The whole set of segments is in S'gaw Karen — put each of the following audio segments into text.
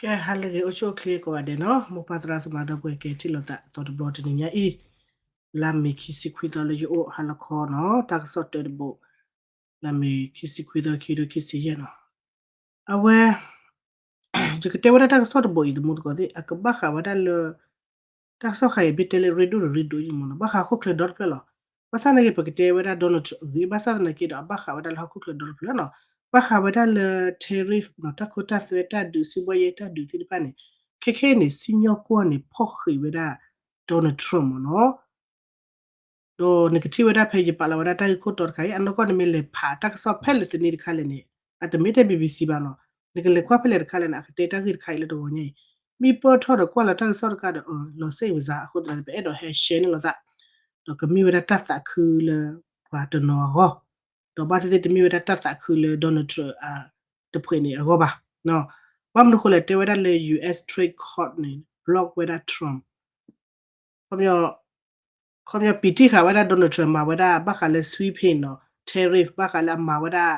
ကဲ ဟါလၢအဂ့ၤ အိၣ်ဆူၣ်အိၣ်ချ့ကိးဂၤဒဲးနီၤ, မိၢ်ပၢ်သရၣ်သမါဒီပုၢ်ဝဲၢ် ကဲထံၣ်လိာ်သးသီတဘျီတနံၤညါအံၤ, လါမ့ၤခံဆံခွံသီလၢယအိၣ်ဟါလီၤခီနီၤ, တၢ်ကစီၣ်တၢတဘိး, လါမ့ၤခံဆံခွံသီ ခံကထိခံဆံယဲၢ်နီၤ, အဝဲ ယကတဲဝဲဒၣ်တၢ်ကစီၣ်တဘိးအံၤ သမူသကိးသ့ၣ် အကဘၣ်ဃးဝဲဒၣ်လၢ တၢ်ကစီၣ်ဃါအံၤ ဘၣ်တဲလၢရ့ဒိၣ်တရ့ဒိၣ်အံၤမ့ၢ်နီၤ, ဘၣ်ဃးဟီၣ်ခိၣ်ချၢဒီတဖျၢၣ်လီၤ. ဘၣ်ဆၣ်သနာ်က့ ပကတဲဝဲဒၣ် Donald Trump အဂ့ၢ်, ဘၣ်ဆၣ်သနာ်က့ဒီး အဘၣ်ဃးဝဲဒၣ်လၢဟီၣ်ခိၣ်ချၢဒီတဖျၢၣ်နီၤ, ဘၣ်ဃးဝဲဒၣ်လၢ tariff နီၤ, တၢ်ခိတၢ်သွဲတၢ်ဒုး စံးဘှီယဲၢ်တၢ်ဒုးသ့ၣ်တဖၣ်န့ၣ်, ခဲခဲအံၤန့ၣ် စံၣ်ညီၣ်ကွီၢ်န့ၣ် ဖီၣ်ဃံးဝဲဒၣ် Donald Trump မ့ၢ်နီၤ. ဒီးနကထံၣ်ဝဲဒၣ်ဖဲယပာ်လီၤဝဲဒၣ်တၢ်ဂ့ၢ်ခိၣ်တီတခါအံၤ အနီၢ်ကီၢ်နမ့ၢ်လဲၤဖးတၢ်ကစီၣ်ဖဲလဲၣ်သနံတခါလဲၣ်န့ၣ်, အတမ့ၢ်ထဲ BBC ဘၣ်နီၤ, နကလဲၤကွၢ်ဖဲလဲၣ်တခါလဲၣ်န့ၣ် အကတဲတၢ်ဂ့ၢ်တခါအံၤလၢတဂီၤညါအံၤ, မ့ၢ်ပၢၢ်ထီၣ်ဒီးကွၢ်လီၤတၢ်ကစီၣ်တခါဒီး လီၤစ့ၣ်ဝဲစါ အဃိသတးန့ၣ် ပအဲၣ်ဒိးဟဲ share န့ၢ်လိာ်သး, ဒီးကမ့ၢ်ဝဲဒၣ်တၢ်သးခုလၢ ပှၤတနီၤအဂီၢ်, ဒီးဘၣ်သ့ၣ်သ့ၣ်တမ့ၢ်ဝဲဒၣ်တၢ်သးခုလၢ Donald Trump တဖုန့ၣ်အဂီၢ်ဘၣ်. ဘၣ်မနုၤဃိလဲၣ် တဲဝဲဒၣ်လၢ US Trade Court န့ၣ် block ဝဲဒၣ် Trump ခီပညီ ပံာ်တံၢ်ဃာ်ဝဲဒၣ် Donald Trump မၤဝဲဒၣ် ဘၣ်ဃးလၢ sweeping နီၤ, tariff ဘၣ်ဃးလၢအမၤဝဲဒၣ်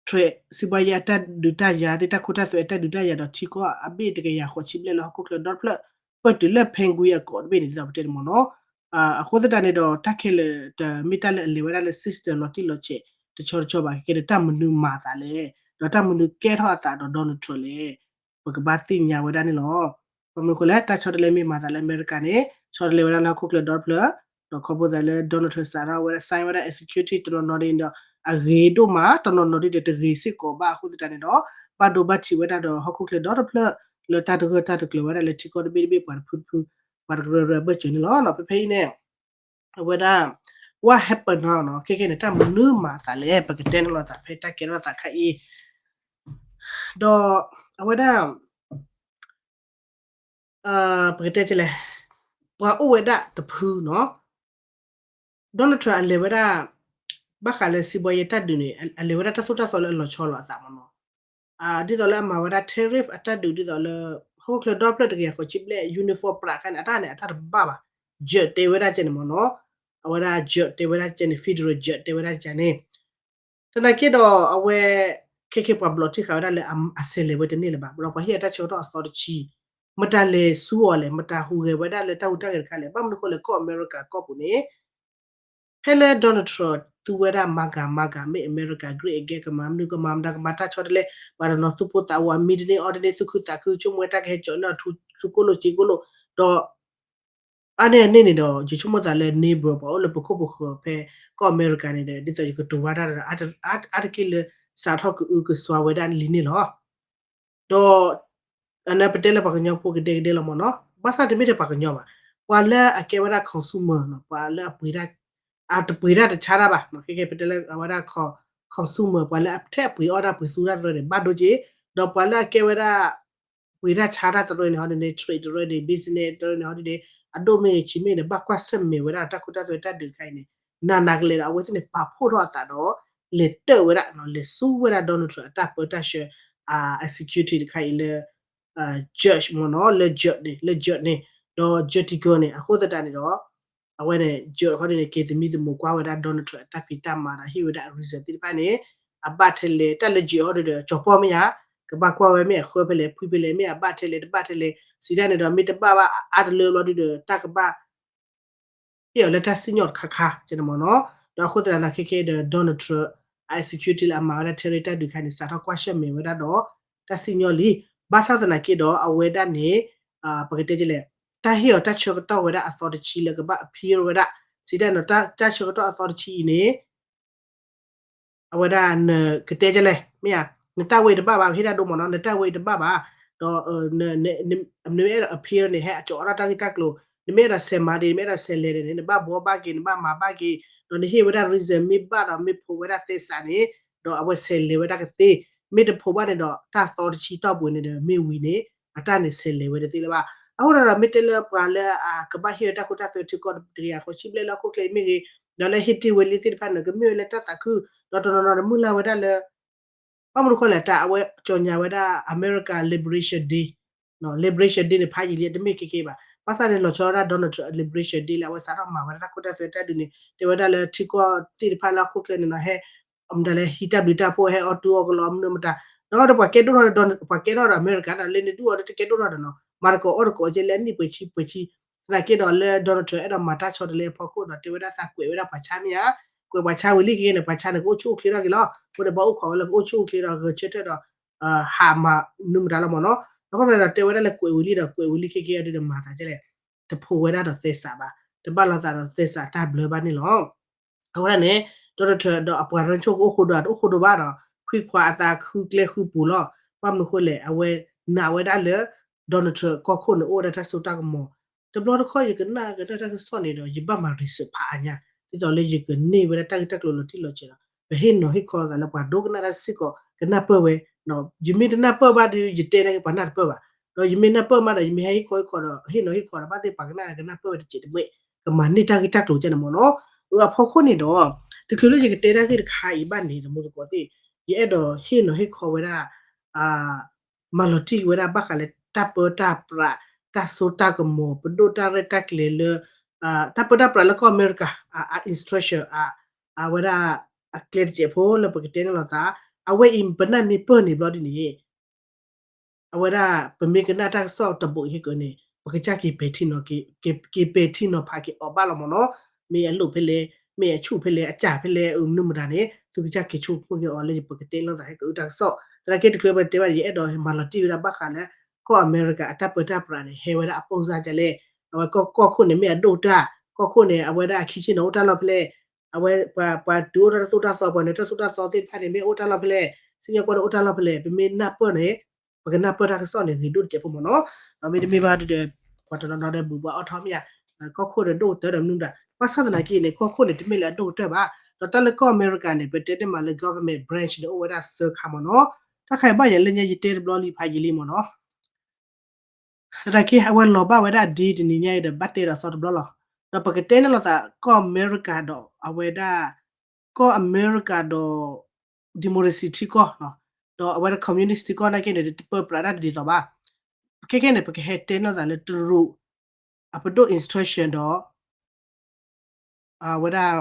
trade စံးဘှီယဲၢ်အတၢ်ဒုးတၢ်ယၤသ့ၣ် တၢ်ခိတၢ်သွဲအတၢ်ဒုးတၢ်ယၤဒီး ထံကီၢ်အဘ့ၣ်တကယၤဃိးဆံဘျဲၣ်လၢဟီၣ်ခိၣ်ချၢဒီတဖျၢၣ် ပၢၢ်တုၤလၢ Penguin Accord တဘ့ၣ်န့ၣ် ဒ်သိးပတဲန့ၣ်မ့ၢ်နီၤ. အဃိသတးန့ၣ်ဒီး တၢ်ခဲလၢာ်တမ့ၢ်တၢ်လၢအလဲၤဝဲဒၣ်လၢ system လီၤတံၢ်လီၤဆဲး တဆီတဆီဘၣ်, ကဲဒီးတၢ်မနုၤမၤအသးလဲၣ်, ဒီးတၢ်မနုၤကဲထီၣ်အသးဒီး Donald Trump လဲၣ်, ပကဘၣ်သ့ၣ်ညါဝဲဒၣ်န့ၣ်လီၤ. ဘၣ်မနုၤဃိလဲၣ် တၢ်ဆီတလဲမ့ၢ်မၤသးလၢအမဲရကၤန့ၣ် ဆီတလဲဝဲဒၣ်လၢဟီၣ်ခိၣ်ချၢဒီတဖျၢၣ်, ဒီးခီဖျိသးလၢ Donald Trump စးထီၣ်ဝဲဒၣ် sign ဝဲဒၣ် executive တနီၤနီၤဒ်န့ၣ်ဒီး အဂ့ၤဒိၣ်မး, တနီၤနီၤဒ်ဒီးတဂ့ၤစ့ၢ်ကီးဘၣ်အဃိသတးန့ၣ်ဒီး ဘၣ်ဒိဘၣ်ထံးဝဲဒၣ်ဒီးဟီၣ်ခိၣ်ချၢဒီတဖျၢၣ် လၢတၢ်တဂၢၢ်တၢ်တကျၢၤဝဲဒၣ်လၢထံကီၢ်တဘ့ၣ်တဘ့ၣ် ပှၤတဖုတဖု ပှၤတကရၢကရၢဘၢၣ်စၢၤန့ၣ်လီၤ. ဖဲဖဲအံၤန့ၣ် အဝဲဒၣ် what happened နီၤ, ခဲခဲန့ၣ် တၢ်မနုၤမၤအသးလဲၣ်, ပကတဲန့ၣ်လိာ်သးဖဲတၢ်ကဲထီၣ်သးခါအံၤ ဒီးအဝဲဒၣ် ပကတဲလဲၣ်, ပှၤအိၣ်ဝဲဒၣ်တဖုနီၤ, Donald Trump အလဲၤဝဲဒၣ် ဘၣ်ဃးလၢစံးဘှီယဲၢ်တၢ်ဒုးန့ၣ် အလဲၤဝဲဒၣ်တၢ်သိၣ်တၢ်သီလၢအလီၤဆီလိာ်အသးမ့ၢ်နီၤ, ဒ်သိးလၢအမၤဝဲဒၣ် tariff အတၢ်ဒုး ဒ်သိးလၢ ဟီၣ်ခိၣ်ချၢဒီဖျၢၣ်တကယၤဃိးဆံဘျဲၣ် uniform ပြးခါန့ၣ် အတၢ်န့ၣ် အတၢ်တဘၣ်ဘၣ်, judge တဲဝဲဒၣ်ကဲန့ၣ်မ့ၢ်နီၤ, အဝဲဒၣ် judge တဲဝဲဒၣ်ကဲန့ၣ် federal judge တဲဝဲဒၣ်ကဲန့ၣ် သနာ်က့ဒီးအဝဲ ခဲခဲပှၤဘျီၣ်ထံၣ်ဃာ်ဝဲဒၣ်လၢအဆဲးလဲၤဝဲတန့ၢ်လၢၤဘၣ်, ဒီးပှၤဟ့ၣ်အတၢ်ဆၢကတီၢ်အသီတဆံ, မတၤလဲၤဆူအီၤလဲၣ်, မတၤဟူးဂဲၤဝဲဒၣ်လၢတၢ်ဟူးတၢ်ဂဲၤတခါလဲၣ်, ဘၣ်မနုၤဃိလဲၣ် ကီၢ်အမဲရကၤကီၢ်ပူၤန့ၣ် ဖဲလၢ Donald Trump သူဝဲဒၣ် MAGA MAGA မ့ၢ် America Great Again ကမၤမနုၤကမၤမတၤ ကမၤတၢ်ဆီတလဲ, ပှၤတနီၤသူၣ်ဖိသးဝး မံတန့ၢ်အီၣ်တန့ၢ် သူၣ်ခုသးခု ဆိကမိၣ်ဝဲတၢ်ကဟဲကၠီၤန့ၢ်အီၤထူကိၣ်လိာ်စ့ကိၣ်လိာ်, ဒီး အါန့ၢ်အန့ၣ်န့ၣ်ဒီး ယဆိကမိၣ်သးလၢ neighbor ပှၤအိၣ်လၢပခိၣ်ပဃၢၤဖဲကီၢ်အမဲရကၤန့ၣ်ဒီး ဒ်သိးယကတိၤဝဲဒၣ်ဒီး အါတက့ၢ်လၢ စးထီၣ်ကအုကစွါဝဲဒၣ်လံန့ၣ်လီၤ. ဒီး အန့ၣ်ပတဲလၢပှၤကညီဖိကဒဲကဒဲလီၤမ့ၢ်နီၤ, ဘၣ်ဆၣ်တမ့ၢ်ထဲပှၤကညီဘၣ်, ပှၤလၢအကဲဝဲဒၣ် consumer နီၤ, ပှၤလၢအပှ့ၤတၢ် အတပှ့ၤတၢ်တဆါတၢ်ဘၣ်, ခဲခဲပတဲလၢအဝဲဒၣ် consumer ပှၤလၢအထဲအပှ့ၤအီၣ်တၢ်ပှ့ၤသူတၢ်တရၢန့ၣ် ဘၣ်ဒိက့ၤ, ဒီးပှၤလၢအကဲဝဲဒၣ် ပှ့ၤတၢ်ဆါတၢ်တရၢန့ၣ်ဟီဒ်န့ၣ် trade တရၢန့ၣ် business တရၢန့ၣ်ဟီဒ်န့ၣ် အဒိၣ်မ့ၢ်ဂ့ၤဆံးမ့ၢ်ဂ့ၤန့ၣ် ဘၣ်ကွၢ်ဆၢၣ်မဲာ်ဝဲဒၣ်တၢ်ခိတၢ်သွဲတၢ်ဒုးတခါအံၤန့ၣ် နးနးကလဲာ်ဒီး အဝဲသ့ၣ်န့ၣ် ပာ်ဖှိၣ်ထီၣ်အသးဒီး လဲၤတၢၣ်ဝဲဒၣ် လဲၤဆူဝဲဒၣ် Donald Trump အတၢ်ပၢတၢ်ဆှၢ executive တခါအံၤလၢ judge မ့ၢ်နီၤ လၢ judge န့ၣ် လၢ judge န့ၣ် ဒီး judge တံၤကၢန့ၣ် အဃိသတးန့ၣ်ဒီး အဝဲန့ၣ် judge ခီဒ်န့ၣ် က့ၤသမံသမိးကွၢ်ဝဲဒၣ် Donald Trump အတၢ်ဖံးတၢ်မၤဒီးဟ့ၣ်ဝဲဒၣ်အ reason သ့ၣ်တဖၣ်န့ၣ် အဘၣ်ထဲလဲၣ် တၢ်လၢ judge ဟီဒ်ဒီး ကၠီၤပီၢ်မ့ၢ်ဧါ ကဘၣ်ကွၢ်ဝဲမ့ၢ်အဃၢဖဲလဲၣ် ဖှံဖဲလဲၣ် မ့ၢ်အဘၣ်ထဲလဲၣ် တဘၣ်ထဲလဲၣ် စံးတၢ်န့ၣ်ဒီး မ့ၢ်တဘၣ်ဘၣ် အါတလၢဘျီဒ်ဒီး တၢ်ကဘၣ် ဟ့ၣ်အီၤလၢတၢ်စံၣ်ညီၣ်တခါခါ ကဲန့ၣ်မ့ၢ်နီၤ. ဒီးအဃိသတးန့ၣ် ခဲကဲဒီး Donald Trump အ executive လၢအမၤဝဲဒၣ် tariff တၢ်ဒုးခါန့ၣ် စးထီၣ်ကွၢ်ဆၢၣ်မဲာ်ဝဲဒၣ်ဒီး တၢ်စံၣ်ညီၣ်လံ. ဘၣ်ဆၣ်သနာ်က့ဒီး အဝဲဒၣ်န့ၣ် ပကတဲလဲၣ် တၢ်ဟ့ၣ်အီၤတၢ်ဆၢကတီၢ်ဝဲဒၣ်အသီတဆံလၢကဘၣ် appeal ဝဲဒၣ် စံးတၢ်န့ၣ် တၢ်ဆၢကတီၢ်အသီတဆံအံၤန့ၣ် အဝဲဒၣ်နကတဲကလဲၣ် မ့ၢ်ဧါ နတၢ်ဝဲအံၤတဘၣ်ဘၣ် ပဟ့ၣ်တၢ်ဒိမ့ၢ်နီၤ နတၢ်ဝဲအံၤတဘၣ်ဘၣ် ဒီး နမ့ၢ်အဲၣ်ဒိး appeal န့ၣ် ဟဲအကၠီၤအီၣ်တၢ်ဂ့ၢ်တၢ်ကျိၤ နမ့ၢ်အဲၣ်ဒိးဆဲးမၤဒ် နမ့ၢ်အဲၣ်ဒိးဆဲးလဲၤဒ်န့ၣ် နဘၣ်ဘှီဘၣ်က့ၤ နဘၣ်မၤဘၣ်က့ၤ ဒီးနဟ့ၣ်ဝဲဒၣ် reason မ့ၢ်ဘၣ်ဒီးမ့ၢ်ဖိးဝဲဒၣ်သဲစးန့ၣ် ဒီးအဝဲဆဲးလဲၤဝဲဒၣ်ကသ့ မ့ၢ်တဖိးဘၣ်န့ၣ်ဒီး တၢ်သီတဆံတီၢ်ပူၤန့ၣ်ဒီး မ့ၢ်ဝံၤန့ၣ် အတၢ်န့ၣ်ဆဲးလဲၤဝဲတသ့လၢၤဘၣ်. အဃိဒီး မ့ၢ်တဲလၢပှၤလၢအကဘၣ်ဟ့ၣ်ဝဲတၢ်ခိတၢ်သွဲထံကီၢ်တကယၤဃိးဆံဘျဲၣ်လၢဟီၣ်ခိၣ်ချၢအံၤမ့ၢ်ဂ့ၤ ဒီးလၢဟ့ၣ်တ့ၢ်ဝဲလံသ့ၣ်တဖၣ်န့ၣ် ကမ့ၢ်ဝဲလၢတၢ်သးခု ဒီးတနီၤနီၤန့ၣ်မုၢ်လၢ်ဝဲဒၣ်လၢ ဘၣ်မနုၤဃိလဲၣ် တၢ်အဝဲကၠီၤညါဝဲဒၣ် America Liberation Day Liberation Day န့ၣ် ဖးယံာ်လံ တမ့ၢ်ခဲကဲဘၣ်. ဘၣ်ဆၣ်န့ၣ် လီၤဆီဒၣ် Donald Trump Liberation Day လၢအဝဲစးထီၣ်မၤဝဲဒၣ်တၢ်ခိတၢ်သွဲတၢ်ဒုးန့ၣ် တဲဝဲဒၣ်လၢထံကီၢ်သ့ၣ်တဖၣ်လၢဟီၣ်ခိၣ်ချၢန့ၣ်နီၤ ဟဲ အမတၤလဲၣ် ဟံးတၢ်ဘျုးတၢ်ဖှိၣ် ဟဲအီၣ်တူၢ်အီၣ်ကလီ မနုၤမတၤ ဒီးပှၤကဲဒိၣ်ထီၣ်ဒီး ပှၤကဲထီၣ်ဒီးအမဲရကၤဒီး လၢနဒုးအီၤဒီးတကဲဒိၣ်ထီၣ်ဒီးနီၤ မၤသကိးအီၣ်သကိးကဲလၢအနံၣ်ပှဲၤဆံပှဲၤဆံ, သနာ်က့ဒီးလၢ Donald Trump အဲၣ်ဒိးမၤတၢ်ဆီတလဲအဖီခိၣ်ဒီး တဲဝဲဒၣ်သးကွဲးဝဲဒၣ်ပှၤဆါမ့ၢ်ဧါ, ကွဲးပှၤဆါဝံၤလံခဲကနံၣ်န့ၣ် ပှၤဆါန့ၣ် ကအိၣ်ဆူၣ်အိၣ်ချ့ထီၣ်က့ၤလီၤ. အဃိန့ၣ် ဘၣ်အိၣ်ခိးဝဲလၢကအိၣ်ဆူၣ်အိၣ်ချ့ဒီးဂဲၤဆၢထၢၣ်ဒီး ဟးမၤနုာ်မတၤလီၤမ့ၢ်နီၤ. အဃိသတးဒီးတဲဝဲဒၣ်လၢကွဲးဝံၤလံဒီး ကွဲးဝံၤလံခဲကနံၣ်အဒုးဒီးမၤသးကဲလဲၣ်, တဖိးဝဲဒၣ်ဒီးသဲစးဘၣ်, တဘၣ်လိာ်သးဒီးသဲစးတၢ်ဘျၢဘၣ်န့ၣ်လီၤ. အဝဲဒၣ်န့ၣ် Donald Trump ဒီးအပှၤရၢဆိၣ်ကအိၣ်ဃိဒီး တအိၣ်ဃိဒီးဘၣ်ဒီး ခွံခွါအသးဃုကျဲဃုပူၤလီၤ. ဘၣ်မနုၤဃိလဲၣ် အဝဲနာ်ဝဲဒၣ်လၢ Donald Trump ကီၢ်ခိၣ်န့ၣ် အိၣ်ဝဲဒၣ်တၢ်စိတၢ်ကမီၤ, တဘျီတခီၣ်ယကနၣ်ကနၣ်တၢ်ကစီၣ်န့ၣ်ဒီး ယဘၣ်မၤ research ဖးအါညါ, ဒ်သိးလၢယကန့ၢ်ဝဲဒၣ်တၢ်ဂ့ၢ်တၢ်ကျိၤလီၤတံၢ်လီၤဆဲးဒီး ပဟ့ၣ်နီၤဟ့ၣ်ခီလိာ်သးလၢပှၤဒိကနၣ်တၢ်စ့ၢ်ကီး ကနၢ်ပၢၢ်ဝဲ, ယမ့ၢ်တနၢ်ပၢၢ်ဘၣ်ဒီး ယတဲန့ၢ်က့ၤပှၤနၢ်တပၢၢ်ဘၣ်, ဒီးယမ့ၢ်နၢ်ပၢၢ်မးဒီး ယမ့ၢ်ဟဲဟ့ၣ်ခီဟ့ၣ်ခီဒီး ဟ့ၣ်နီၤဟ့ၣ်ခီဒီး ဘၣ်သ့ၣ်ပှၤကနၣ်ကနၢ်ပၢၢ်ဝဲတစဲးတမှဲၣ်, ကမၤန့ၢ်တၢ်ဂ့ၢ်တၢ်ကျိၤကဲန့ၣ်မ့ၢ်နီၤ. အဖီခိၣ်န့ၣ်ဒီး တချုးလၢယကတဲတၢ်ဂ့ၢ်တခါအံၤဘၣ်န့ၣ် တမူတကိးသ့ၣ်, ယအဲၣ်ဒိးဟ့ၣ်နီၤဟ့ၣ်ခီဝဲဒၣ် မၤလီၤတံၢ်ဝဲဒၣ်ဘၣ်ဃးလၢတၢ်ပၢတၢ်ပြး, တၢ်စိတၢ်ကမီၤ, ပဒိၣ်တၢ်ရဲၣ်တၢ်ကျဲၤလၢ တၢ်ပၢတၢ်ပြးလၢကီၢ်အမဲရကၤ အ instruction အဝဲဒၣ် အကျဲတစဲးဖိလၢပကတဲန့ၢ်လိာ်သး, အဝဲအံၤပနၢ်မ့ၢ်ပၢၢ်န့ၣ်ဘျီဒ်န့ၣ် အဝဲဒၣ် ပမ့ၢ်ကနၣ်တၢ်ကစီၣ်တဘိးအံၤဟဲကၢန့ၣ် ပကစၢ်က့ၤပဲာ်ထံနီၤ က့ၤပဲာ်ထံနီၤဖးက့ၤအီၤဘၣ်လီၤမ့ၢ်နီၤ. မ့ၢ်အလိၣ်ဖဲလဲၣ်, မ့ၢ်အဆူၣ်ဖဲလဲၣ်, အစၢ်ဖဲလဲၣ်, အမနုၤမတၤန့ၣ် သုကစၢ်က့ၤဆိကမိၣ်က့ၤအီၤလၢပကတဲလိာ်သးဟဲကၢအုၣ်တၢ်ကစီၣ်. သနာ်က့တချုးပတဲဘၣ်န့ၣ် ယအဲၣ်ဒိးမၤလီၤတံၢ်ဝဲဒၣ်ဘၣ်ဃးလၢ ကီၢ်အမဲရကၤအတၢ်ပၢတၢ်ပြးန့ၣ် ဟဲဝဲဒၣ်အပိၢ်စၢ်ဒ်လဲၣ်, အဝဲကီၢ်ခိၣ်န့ၣ်မ့ၢ်အဒိၣ်တၢ်, ကီၢ်ခိၣ်န့ၣ် အဝဲဒၣ်အခံဆ့ၣ်န့ၣ်အိၣ်တၢ်လီၢ်ဖဲလဲၣ်, အဝဲပှၤတုၤအိၣ်တၢ်သိၣ်တၢ်သီ ပှၤနုာ်တၢ်သိၣ်တၢ်သီသ့ၣ်တဖၣ်န့ၣ် မ့ၢ်အိၣ်တၢ်လီၢ်ဖဲလဲၣ်, စံၣ်ညီၣ်ကွီၢ်န့ၣ်အိၣ်တၢ်လီၢ်ဖဲလဲၣ်, ပမ့ၢ်နၢ်ပၢၢ်န့ၣ် ပကနၢ်ပၢၢ်တၢ်ကစီၣ်န့ၣ် ဂ့ၤဒိၣ်တစဲးဖိမ့ၢ်နီၤ. ဒီးမ့တမ့ၢ်ဘၣ်ဒီး ပှၤတနီၤနီၤဒီး ဘုးဘှါအီၣ်ထီမ့ၢ်ဧါ, ကီၢ်ခိၣ်ဒီးဒိၣ်ကတၢၢ်ဒီးမနုၤဒၣ်, ဘၣ်ဆၣ်သနာ်က့န့ၣ် ကီၢ်ခိၣ်န့ၣ် တမ့ၢ်လၢအဒိၣ်ကတၢၢ်ဘၣ်. ဒီးတၢ်လၢကီၢ်အမဲရကၤန့ၣ် ပတဲတ့ၢ်မးလၢ government branch န့ၣ် အိၣ်ဝဲဒၣ်သၢခါမ့ၢ်နီၤ. တၢ်ခါအံၤဘၣ်ယၤလၢညါယတဲတဘျီလံဖးယံာ်လံမ့ၢ်နီၤ. သနာ်က့ အဝဲလီၤဘၣ်ဝဲဒၣ်ဒ်တနံၤညါအံၤဒီး ဘၣ်တဲဒီးသီတဘျီလီၤ. ဒီးပကတဲန့ၢ်လိာ်သး ကီၢ်အမဲရကၤဒီးအဝဲဒၣ် ကီၢ်အမဲရကၤဒီး democracy ထံကီၢ်, ဒီးအဝဲဒၣ် communist ထံကီၢ်နာ်က့န့ၣ် တပၢပြးတၢ်ဒ်သိးဘၣ်. ခဲခဲန့ၣ် ပကဟဲတဲန့ၢ်လိာ်သးလၢတရူး အပဒိၣ် instruction ဒီး အဝဲဒၣ်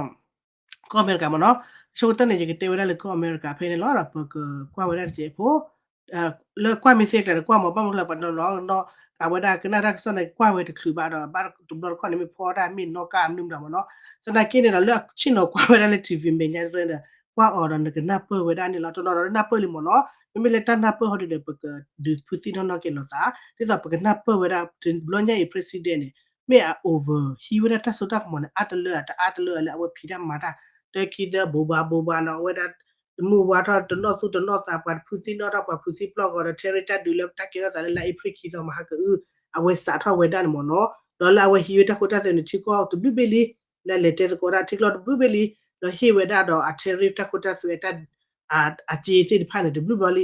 ကီၢ်အမဲရကၤမ့ၢ်နီၤ. အဆိကတၢၢ်န့ၣ် ယကတဲဝဲဒၣ်လၢကီၢ်အမဲရကၤဖဲန့ၣ်လီၤ. ဒီးပကကွၢ်ဝဲဒၣ်တစဲးဖိ လၢကွၢ်မ့ၢ်သ့ကျါဒီး ကွၢ်မ့ၢ်ဘၣ်မနုၤလဲၣ် ပှၤနီၤနီၤ အဝဲဒၣ်ကနၣ်တၢ်ကစီၣ်န့ၣ် ကွၢ်ဝဲတချုးဘၣ်ဒီး ဘၣ်တဘျီတခီၣ်န့ၣ် မ့ၢ်ဖီတၢ်မ့ၢ်နီၣ်ကၢ်မနုၤမတၤမ့ၢ်နီၤ. သနာ်က့န့ၣ်ဒီး လၢအဆ့ၣ်နီၤကွၢ်ဝဲဒၣ်လၢ ထံၣ်ဝံၤ မဲာ်ညါတရၢဒီး ကွၢ်အီၤဒီးနကနၢ်ပၢၢ်ဝဲဒၣ်န့ၣ်လီၤ. တနီၤနီၤနၢ်ပၢၢ်လံမ့ၢ်နီၤ. မ့မ့ၢ်လၢတၢ်နၢ်ပၢၢ်ဟီဒုဒီး ပကဒုးဖုသံၣ်နီၣ်နီၣ်က့ၤလိာ်သး ဒ်သိးပကနၢ်ပၢၢ်ဝဲဒၣ် တဘျီညါအံၤ president န့ၣ် မ့ၢ်အ over ဟံးဝဲဒၣ်တၢ်စိတၢ်ကမီၤန့ၣ် အါတလၢ တအါတလၢလၢအဝဲဖံးတၢ်မၤတၢ် တခံသၢ ဘိးဘၣ်ဘိးဘၣ်နီၤ အဝဲဒၣ် တမုၢ်ဝါထီၣ် တနီၣ်သူတနီၣ်သး ပှၤတဖုသံၣ်နီၣ်ထီၣ် ပှၤဖုသံၣ်ပျီၢ်ဂီၤဒီး tariff တၢ်ဒုးလၢတၢ်ကဲထီၣ်သးလၢလါအ့ဖြ့ၣ်ခံသီမဟါကအု အဝဲစးထီၣ်ဝဲဒၣ်န့ၣ်မ့ၢ်နီၤ. ဒီးလၢအဝဲဟံးဝဲတၢ်ခိတၢ်သွဲန့ၣ် ထံကီၢ်တဘျုးဘ့ၣ်လံ လၢအလဲၤတဲသကိးတၢ် ထံကီၢ်တဘျုးဘ့ၣ်လံ လၢဟ့ၣ်ဝဲဒၣ်ဒီးအ tariff တၢ်ခိတၢ်သွဲတၢ် အစ့သ့ၣ်တဖၣ်န့ၣ် တဘျုးဘျီလံ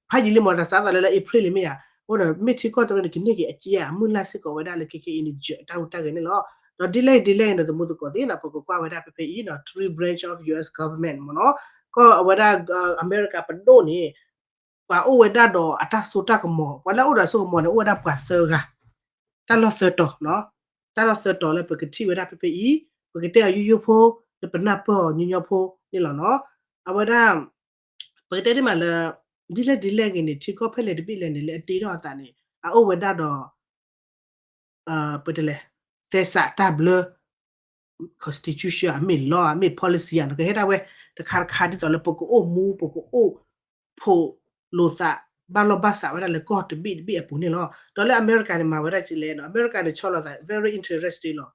ဖးယံာ်လံမ့ၢ် တစးသးလၢလါအ့ဖြ့ၣ်လံမ့ၢ်ဧါ. အဃိဒီး မ့ၢ်ထံကီၢ်တရၢန့ၣ် ကန့ၢ်က့ၤအစ့ဧါ အမုၢ်လၢ်စ့ၢ်ကီးဝဲဒၣ်လၢခဲခဲအံၤန့ၣ် ယတၢ်ဟူးတၢ်ဂဲၤန့ၣ်လီၤ. ဒီးဒ်လဲၣ်ဒ်လဲၣ်န့ၣ် သမူသကိးသ့ၣ်နီၤ ပကကွၢ်ဝဲဒၣ်ဖဲဖဲအံၤနီၤ three branch of U S government မ့ၢ်နီၤ. ကီၢ်အဝဲဒၣ် အမဲရကၤပဒိၣ်န့ၣ် ပှၤအိၣ်ဝဲဒၣ်ဒီးအတၢ်စိတၢ်ကမီၤ ပှၤလၢအအိၣ်ဒီးစိကမီၤန့ၣ် အိၣ်ဝဲဒၣ်ပှၤသၢဂၤ တၢ်လီၢ်သၢတီၤ တၢ်လီၢ်သၢတီၤလၢပကထံၣ်ဝဲဒၣ်ဖဲဖဲအံၤ ပကတဲအီၤယိယိဖိ လၢပနၢ်ပၢၢ်အီၤညီညီဖိန့ၣ်လီၤနီၤ. အဝဲဒၣ် ပကတဲတ့ၢ်မးလၢ ဒ်လဲၣ်ဒ်လဲၣ်ဂ့ၤန့ၣ် ထံကီၢ်ဖဲလဲၣ်တဘ့ၣ်လဲၣ်န့ၣ် လၢအတ့ထီၣ်အသးန့ၣ် အအိၣ်ဝဲဒၣ်ဒီး ပတဲလဲၣ် သဲစးတၢ်ဘျၢ constitution အမ့ၢ် law အမ့ၢ် policy အကဟဲဒၣ်ဝဲ တခါတခါဒ်သိးလၢပကအိၣ်မူ ပကအိၣ်ဖှိၣ်လိာ်သး ဘၣ်လီၢ်ဘၣ်စးဝဲဒၣ်လၢကီၢ်တဘ့ၣ်တဘ့ၣ်အပူၤန့ၣ်လီၤ. ဒီးလၢအမဲရကၤန့ၣ် မၤဝဲဒၣ်ကလဲၣ်နီၤ အမဲရကၤန့ၣ် ဆီလီၤသး very interesting လီ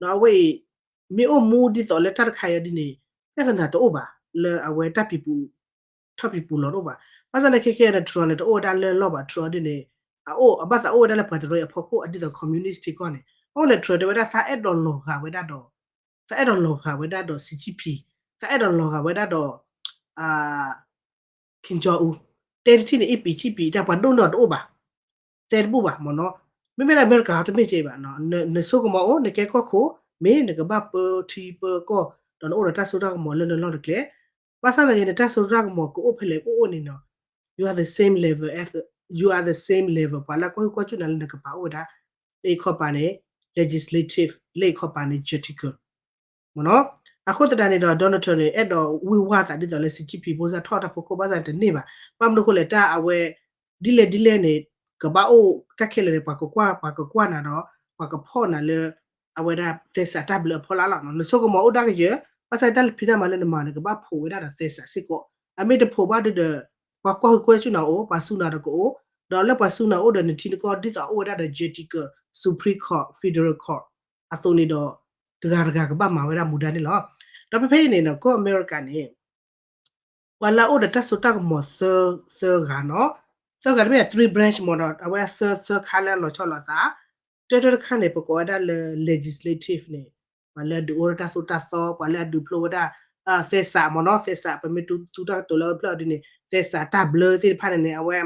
ၤ. အဝဲအံၤ မ့ၢ်အိၣ်မူဒ်သိးလၢတၢ်တခါအံၤဒ်န့ၣ် ပြဿနာတအိၣ်ဘၣ် လၢအဝဲတၢ်ပံၤပူၤ ထီၣ်ပံၤပူၤလီၤတအိၣ်ဘၣ်. ဘၣ်ဆၣ်သနာ်က့ခဲခဲန့ၣ် Trump န့ၣ် တအိၣ်ဝဲဒၣ်လၢလီၢ်ဘၣ် Trump ဒ်န့ၣ် အအိၣ် အဘၣ်သးအိၣ်ဝဲဒၣ်လၢပှၤတရၢအဖီခိၣ် အဒ်သိး communist ထံကီၢ်န့ၣ် အအိၣ်လဲၣ် Trump တဲဝဲဒၣ် သးအဲၣ်ဒိးလီၤဂာ်ဝဲဒၣ်ဒီး သးအဲၣ်ဒိးလီၤဂာ်ဝဲဒၣ်ဒီး Xi Jinping သးအဲၣ်ဒိးလီၤဂာ်ဝဲဒၣ်ဒီး Kim Jong Un တဲတထံၣ်န့ၣ် အ့ပံၤဆံပံၤ တၢ်ပှၤဒိၣ်န့ၢ်အီၤတအိၣ်ဘၣ် တဲတဘူၣ်ဘၣ်မ့ၢ်နီၤ. မ့မ့ၢ်လၢအမဲရကၤတမ့ၢ်ကဲဘၣ် နဆိကမိၣ်အိၣ် နကဲကီၢ်ခိၣ် မ့ၢ်နကဘၣ်ပၢထံပၢကီၢ် ဒီးနအိၣ်ဒီးတၢ်စိတၢ်ကမီၤလၢနလီၢ်နကျဲ ဘၣ်ဆၣ်သနာ်က့ နတၢ်စိတၢ်ကမီၤကအိၣ်ဖဲလဲၣ်ကအိၣ်န့ၣ်နီၤ you are the same level as you are the same level ပှၤလၢကွၢ်ဟုၣ်ကွၢ်စူၣ်နၤလၢနကပာ်အိၣ်ဝဲဒၣ် လၢအံၤခီပၤန့ၣ် legislative လၢအံၤခီပၤန့ၣ် judicial မ့ၢ်နီၤ. အဃိသတးန့ၣ်ဒီး Donald Trump န့ၣ် အဲၣ်ဒိးဝ့ၢ်ဝါသးဒ်သိးလၢ Xi Jinping ဖိစၢ်ထီၣ်တၢ်ဖီခိၣ်ဘၣ်ဆၣ်န့ၣ်တန့ၢ်ဘၣ်. ဘၣ်မနုၤအဃိလဲၣ် တၢ်အဝဲ ဒ်လဲၣ်ဒ်လဲၣ်န့ၣ် ကဘၣ်အိၣ်တၢ်ခဲလၢာ်န့ၣ် ပှၤကကွၢ် ပှၤကကွၢ်နၤဒီး ပှၤကဖီၣ်နၤလၢ အဝဲဒၣ်သဲစးတၢ်ဘျၢအဖီလာ်လီၤ. နဆိကမိၣ်အိၣ်ဒၣ်ကယၢၤ ဘၣ်ဆၣ်တၢ်ဖံးတၢ်မၤလၢနမၤန့ၣ် ကဘၣ်ဖိးဝဲဒၣ်ဒီးသဲစးစ့ၢ်ကီး. အမ့ၢ်တဖိးဘၣ်ဒုဒီး ပှၤကွၢ်ဟုကွၢ်ဆူၣ်နၤအိၣ် ပှၤစူၤနၤဒီးကအိၣ်, ဒီးလၢပှၤစူၤနၤအိၣ်ဒီးနထံနကီၢ် ဒ်သိးအိၣ်ဝဲဒၣ်ဒီး Judicial Supreme Court, Federal Court အသိးန့ၣ်ဒီး တဂၤတဂၤကဘၣ်မၤဝဲဒၣ်မူဒါန့ၣ်လီၤ. ဒီးဖဲဖဲအံၤန့ၣ်နီၤ ကီၢ်အမဲရကၤန့ၣ် ပှၤလၢအအိၣ်ဒီးတၢ်စိတၢ်ကမီၤသၢ သၢဂၤနီၤ, သၢဂၤတမ့ၢ် three branch မ့ၢ်နီၤ အဝဲသၢ သၢခါလၢအလီၤဆီလိာ်သး, တၢတၢတခါန့ၣ် ပကိးဝဲဒၣ်လၢ legislative န့ၣ် ပှၤလၢအဒုးအိၣ်ထီၣ်တၢ်သိၣ်တၢ်သီ ပှၤလၢအဒုးဖျိဝဲဒၣ် သဲစးမ့ၢ်နီၤ သဲစး ပမ့ၢ်သူတၢ်ကတိၤလၢအဖျၢၣ်အီၤဒ်န့ၣ် သဲစးတၢ်ဘျၢသ့ၣ်တဖၣ်န့ၣ်န့ၣ် အဝဲ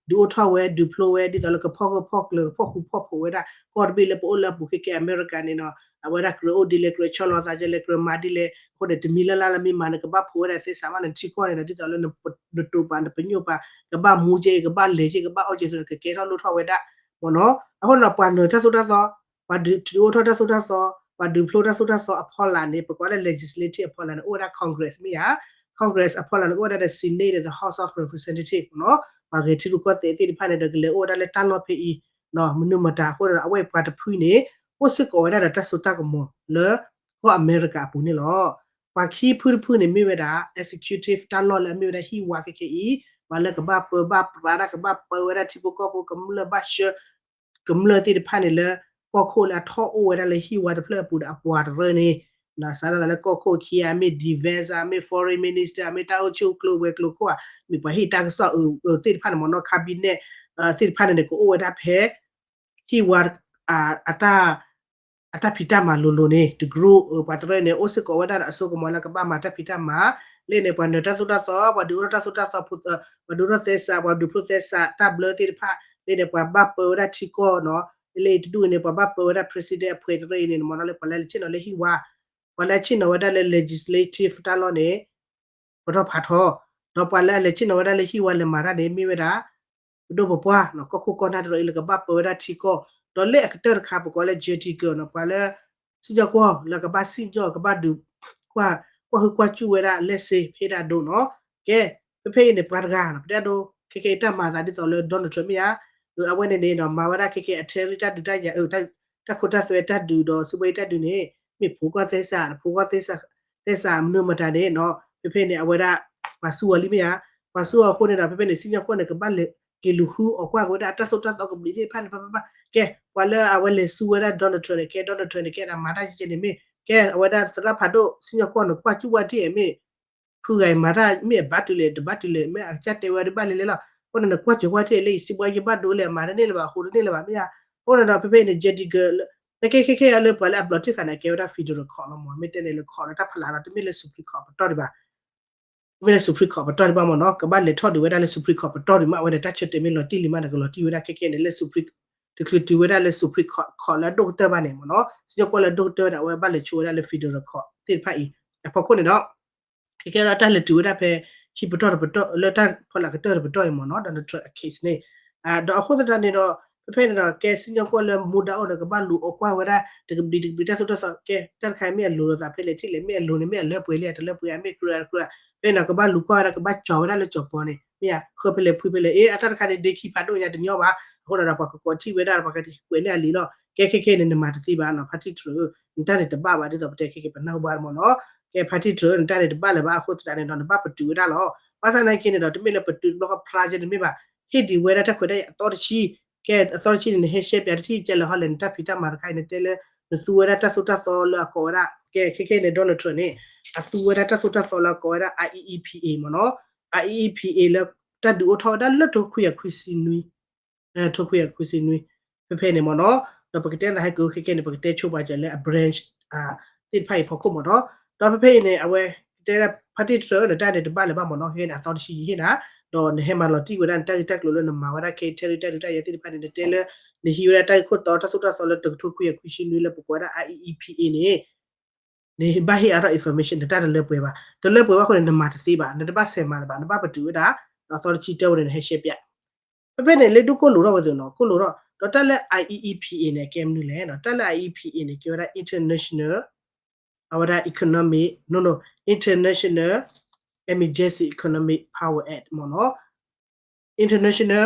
ဒုးအိၣ်ထီၣ်ဝဲ ဒုးဖျိဝဲ ဒ်သိးလၢကဖီၣ်ဂၢၢ်ဖီၣ်ကျၢၤ ကဖီၣ်ဃူဖီၣ်ဖိးဝဲဒၣ် ကီၢ်တဘ့ၣ်လၢပအိၣ်လၢအပူၤခဲကဲ အမဲရကၤန့ၣ်နီၤ အဝဲဒၣ်ကြၢးအိၣ်ဒ်လဲၣ် ကြၢးဆီလီၤသးကဲလဲၣ် ကြၢးမၤဒ်လဲၣ် အဃိန့ၣ် တမံၤလၢ်လၢ်လၢမ့ၢ်မၤန့ၣ် ကဘၣ်ဖိးဝဲဒၣ်သဲစးမးန့ၣ် ထံကီၢ်န့ၣ်ဒီး ဒ်သိးလၢနတိာ်ပာ်နပညိၣ်ပာ် ကဘၣ်မူကဲ ကဘၣ်လဲၤကဲ ကဘၣ်အီၣ်ကဲသိးဒီး ကကဲထီၣ်လိၣ်ထီၣ်ဝဲဒၣ် မ့ၢ်နီၤ အဃိန့ၣ်ဒီး ပှၤနၢၤတၢ်သိၣ်တၢ်သီ ပှၤဒုးအိၣ်ထီၣ်တၢ်သိၣ်တၢ်သီ ပှၤဒုးဖျိတၢ်သိၣ်တၢ်သီအဖီလာ်န့ၣ် ပကိးလၢ legislative အဖီလာ်န့ၣ် အိၣ်ဝဲဒၣ် Congress မ့ၢ်ဧါ, Congress အဖီလာ်န့ၣ် ကအိၣ်ဝဲဒၣ်ဒီး Senate ဒီး House of Representative နီၤ, ပှၤဂဲၤထံရူၢ်ကီၢ်သဲးသ့ၣ်တဖၣ်န့ၣ်ဒီး ကလဲၤအိၣ်ဝဲဒၣ်လၢတၢ်လီၢ်ဖဲအံၤ မနုၤမတၤအဃိန့ၣ်ဒီး အဝဲပှၤတဖုန့ၣ် အိၣ်စ့ၢ်ကီးဝဲဒၣ်ဒီးတၢ်စိတၢ်ကမီၤလၢ ကီၢ်အမဲရကၤအပူၤန့ၣ်လီၤ. ပှၤခံဖုတဖုန့ၣ်မ့ၢ်ဝဲဒၣ် executive တၢ်လီၢ်လၢအမ့ၢ်ဝဲဒၣ်ဟံၣ်ဝါခဲခဲအံၤ ပှၤလၢကဘၣ်ပၢဘၣ်ပြးတၢ် ကဘၣ်ပၢဝဲဒၣ်ထံဖိကီၢ်ဖိ ကမျၢၢ်ဘၣ်ဆှၢ ကမျၢၢ်သ့ၣ်တဖၣ်န့ၣ်လၢ ကီၢ်ခိၣ်လၢအထီၣ်အိၣ်ဝဲဒၣ်လၢဟံၣ်ဝါတဖျၢၣ်အပူၤဒီးအပှၤတရၢန့ၣ် စးထီၣ်သးလၢကီၢ်ခိၣ်ခံဂၤ မ့ၢ် defense ဧါ မ့ၢ် foreign minister ဧါ မ့ၢ်တၢ်အိၣ်ဆူၣ်အိၣ်ချ့ဝဲၤကျိၤခိၣ်ဧါ မ့ၢ်ပှၤဟ့ၣ်တၢ်ကစီၣ်အသ့ၣ်တဖၣ်န့ၣ်မ့ၢ်နီၤ cabinet သ့ၣ်တဖၣ်န့ၣ်န့ၣ် ကအိၣ်ဝဲဒၣ်ဖဲ ဟံၣ်ဝါ အတၢ်ဖံးတၢ်မၤလိၤလိၤန့ၣ် တကရူၢ် ပှၤတရၢန့ၣ် အိၣ်စ့ၢ်ကီးဝဲဒၣ်ဒီးအစိကမီၤလၢကဘၣ်မၤတၢ်ဖံးတၢ်မၤ လၢန့ၣ် ပှၤနၢၤတၢ်သိၣ်တၢ်သီ ပှၤဒုးအိၣ်ထီၣ်တၢ်သိၣ်တၢ်သီ ပှၤဒုးအိၣ်ထီၣ်သဲစး ပှၤဒုးဖျိသဲစး တၢ်ဘျၢသ့ၣ်တဖၣ် လၢန့ၣ် ပှၤဘၣ်ပၢဝဲဒၣ်ထံကီၢ်နီၤ လၢအံၤတဒူၣ်အံၤန့ၣ် ပှၤဘၣ်ပၢဝဲဒၣ် president အဖှဲးတရၢအံၤန့ၣ် မ့ၢ်နီၤလၢပှၤလၢအလဲၤဆ့ၣ်နီၤလၢဟံၣ်ဝါ ပှၤလၢအဆ့ၣ်နီၤဝဲဒၣ်လၢ legislative တၢ်လီၢ်န့ၣ် ပတီၢ်ဖးထီ ဒီးပှၤလၢအလဲၤဆ့ၣ်နီၤဝဲဒၣ်လၢဟံၣ်ဝါလဲၤမၤတၢ်န့ၣ် မ့ၢ်ဝဲဒၣ် ပဒိၣ်ပပှၢ် ကီၢ်ခိၣ်ကီၢ်နၢ်တရၢအံၤလၢကဘၣ်ပၢဝဲဒၣ်ထံကီၢ် ဒီးလၢအကတၢၢ်တခါ ပကိးလၢ Judicial နီၤ ပှၤလၢ စံၣ်ညီၣ်ကွီၢ်လၢကဘၣ်စံၣ်ညီၣ် ကဘၣ်ဒုး ကွၢ် ကွၢ်ဟုကွၢ်စူၣ်ဝဲဒၣ် let's say ဖဲဒၣ်ဒိနီၤ ကဲ ဖဲဖဲအံၤန့ၣ် ပှၤတဂၤနီၤ ပတဲဒိ ခဲကဲအံၤတၢ်မၤသးဒ်သိးလၢ Donald Trump မ့ၢ်ဧါ အဝဲန့ၣ်န့ၣ်နီၤ မၤဝဲဒၣ်ခဲကဲအ tariff တၢ်ဒုးတၢ်ယၤ တၢ်ခိတၢ်သွဲတၢ်ဒုးဒီး စီးပွားရေးတၢ်ဒုးန့ၣ် မ့ၢ်ဖိးကွၢ်သဲစး တဖိးကွၢ်သဲစး သဲစးမနုၤမတၤန့ၣ်နီၤ ဖဲဖဲန့ၣ် အဝဲဒၣ် ပှၤစူၢ်အီၤလံမ့ၢ်ဧါ ပှၤစူၢ်အီၤအဃိန့ၣ်ဒီး ဖဲဖဲန့ၣ် စံၣ်ညီၣ်ကွီၢ်န့ၣ် ကဘၣ်လဲၤက့ၤလူၤဃုအီၣ်ကွၢ်က့ၤဝဲဒၣ် အတၢ်သိၣ်တၢ်သီကဘျံးသ့ၣ်တဖၣ်န့ၣ် ပၢ်ပၢ်ပၢ် ကဲ ပှၤလၢအဝဲလဲၤစူၢ်ဝဲဒၣ် Donald Trump န့ၣ် ကဲ Donald Trump န့ၣ် ကဲဒၣ်မၤတၢ်ကဲကဲန့ၣ်မ့ၢ် ကဲအဝဲဒၣ်သရၣ်ဖးဒိၣ် စံၣ်ညီၣ်ကွီၢ်န့ၣ် ကွၢ်စူၢ်ကွၢ်ထံၣ်မ့ၢ် ဖုဂၤအံၤမၤတၢ်မ့ၢ်အဘၣ်တုၤလဲၣ် တဘၣ်တုၤလဲၣ် မ့ၢ်အကစၢ်တဲဝဲဒၣ်ဘၣ်လဲၣ်လဲၣ်လီၤ အဃိန့ၣ် နကွၢ်စူၢ်ကွၢ်ထံၣ်လၢအံၤ စံးဘှါယဘၣ်ဒိလဲၣ် မၤတန့ၢ်လၢၤဘၣ် အဃိတန့ၢ်လၢၤဘၣ် မ့ၢ်ဧါ အဃိန့ၣ်ဒီး ဖဲဖဲန့ၣ် Judicial လၢ ခဲခဲခဲခဲလၢပှၤလၢအဘျီထံၣ်ဃာ်န့ၣ် ကဲဝဲဒၣ် federal court လီၤမ့ၢ် မ့ၢ်တဲန့ၣ်လၢ court လၢတၢ်ဖီလာ်လီၤ တမ့ၢ်လၢ Supreme Court ပတီၢ်ဒံးဘၣ် တမ့ၢ်လၢ Supreme Court ပတီၢ်ဒံးဘၣ်မ့ၢ်နီၤ ကဘၣ်လဲၤထီၣ်ဒံးဝဲဒၣ်လၢ Supreme Court ပတီၢ်ဒံးမ့ၢ် အဝဲန့ၣ် တၢ်ဆၢတဲာ်မ့ၢ်လီၤတံၢ်လံမးန့ၣ် ကလီၤတံၢ်ဝဲဒၣ်ခဲခဲန့ၣ်လၢ Supreme တချုးတုၤဝဲဒၣ်လၢ Supreme Court လၢအဒိၣ်ကတၢၢ်ဘၣ်န့ၣ်မ့ၢ်နီၤ စံၣ်ညီၣ်ကွီၢ်လၢအဒိၣ်ကတၢၢ်ဝဲဒၣ် အဝဲဘၣ်လဲၤဆိဝဲဒၣ်လၢ federal court သ့ၣ်တဖၣ်အံၤ အဖီခိၣ်န့ၣ်ဒီး ခဲခဲဒီးတၢ်လဲၤတုၤဝဲဒၣ်ဖဲ ခံပတီၢ်တပတီၢ် လၢတၢ်ဖီလာ်ကတၢၢ်တပတီၢ်အံၤမ့ၢ်နီၤ Donald Trump အ case န့ၣ် ဒီးအဃိသတးန့ၣ်ဒီး ဖဲဖဲန့ၣ်ဒီး ကဲစံၣ်ညီၣ်ကွီၢ်လၢမူဒါအိၣ်ဒီး ကဘၣ်လူၤအီၣ်ကွၢ်ဝဲဒၣ် တကဘျံးတကဘျံးတၢ်သိၣ်တၢ်သီ ကဲ တၢ်တခါအံၤမ့ၢ်အလိၤလိာ်သးဖဲလဲၣ်ထံၣ်လဲၣ် မ့ၢ်အလိၤန့ၣ် မ့ၢ်အလၢပှဲၤလံ တလၢပှဲၤ မ့ၢ်ကြၢးတကြၢး ဖဲန့ၣ်ဒီး ကဘၣ်လူၤကွၢ်ဝဲဒၣ် ကဘၣ်ကၠီၤဝဲဒၣ်လၢကၠီၤပီၤန့ၣ် မ့ၢ်ဃၢဖဲလဲၣ်ဖုဖဲလဲၣ် အ့ အတၢ်တခါန့ၣ် ဒ့ခံဖးဒိၣ်ညါတညီဘၣ် အဃိဒီး ပှၤကကွဲးထံၣ်ဝဲဒၣ် ပှၤကကွဲးန့ၢ်အလံာ်လီၤ ကဲခဲခဲန့ၣ် နမၤတသ့ဘၣ်နီၤ ဖါတံၢ်တြၢၤ နတၢ်န့ၣ်တဘၣ်ဘၣ် ဒ်သိးပတဲခဲခဲ ပနၢ်ဟူဘၣ်မ့ၢ်နီၤ ကဲဖါတံၢ်တြၢၤ နတၢ်န့ၣ်တဘၣ်လၢၤဘၣ် အဃိသတးန့ၣ်ဒီး နဘၣ်ပတုာ်ဝဲဒၣ်လီၤ ဘၣ်ဆၣ်သနာ်က့န့ၣ်ဒီး တမ့ၢ်လၢပတုာ်တဘျီဃီ project န့ၣ်မ့ၢ်ဘၣ် ဟ့ၣ်ဒံးဝဲဒၣ်တၢ်ခွဲးတၢ်ယာ်အသီတဆံ ကဲအသီတဆံန့ၣ် နဟဲရှဲပၠးတထံၣ်ကဲလၢဟီလဲၣ် နတၢ်ဖံးတၢ်မၤတခါအံၤ နတဲလၢ နသူဝဲဒၣ်တၢ်သိၣ်တၢ်သီလၢအကိးဝဲဒၣ် ကဲခဲခဲန့ၣ် Donald Trump န့ၣ် အသူဝဲဒၣ်တၢ်သိၣ်တၢ်သီလၢအကိးဝဲဒၣ် I E E P A မ့ၢ်နီၤ I E E P A လၢ တၢ်ဒုးအိၣ်ထီၣ်ဝဲဒၣ်လၢထိခွံကယၤခွံဆံနွံ ထိခွံကယၤခွံဆံနွံ ဖဲဖဲန့ၣ်မ့ၢ်နီၤ ဒီးပကတဲသးဟဲက့ၤခဲခဲန့ၣ် ပကတဲဆိပာ်စၢၤလၢအ branch သ့ၣ်တဖၣ်အံၤဖီခိၣ်မ့ၢ်နီၤ ဒီးဖဲဖဲအံၤန့ၣ် အဝဲ တဲဒၣ်ဖါတံၢ်တြၢၤ နတၢ်န့ၣ်တဘၣ်လၢၤဘၣ်မ့ၢ်နီၤ ခဲခဲန့ၣ် အသီတဆံယဟ့ၣ်နၤ ဒီးနဟဲမၤလီၤတံၢ်ဝဲဒၣ်နတၢ်ဂ့ၢ်တၢ်ကျိၤလၢနမၤဝဲဒၣ်ခဲအံၤ tariff တၢ်ဒုးတၢ်ယၤသ့ၣ်တဖၣ်န့ၣ် နတဲလၢ နဟံးဝဲဒၣ်တၢ်ဂ့ၢ်ခိၣ်တီတၢ်သိၣ်တၢ်သီလၢတကထိခွံကယၤခွံဆံနွံလၢပကိးဝဲဒၣ် I E E P A န့ၣ် နဘၣ်ဟ့ၣ်အါထီၣ် information နတၢ်တလၢပှဲၤဘၣ် တလၢပှဲၤဘၣ်အဃိန့ၣ် နမၤတသ့ဘၣ် နတဘၣ်ဆဲးမၤလၢၤဘၣ် နဘၣ်ပတုာ်ဝဲဒၣ် ဒီးအသီတဆံတၢဝဲန့ၣ် နဟဲရှဲပၠး ဖဲဖဲန့ၣ် လၢဒိၣ်ကိၢ်လိာ်ထီၣ်ဝဲသ့ၣ်နီၤ ကိၢ်လိာ်ထီၣ် ဒီးတၢ်လၢ I E E P A န့ၣ် ကဲမနုၤလဲၣ် တၢ်လၢ I E P A န့ၣ် ကဲဝဲဒၣ် international အဝဲဒၣ် economic, no, no, International Emergency Economic Power Act မ့ၢ်နီၤ. International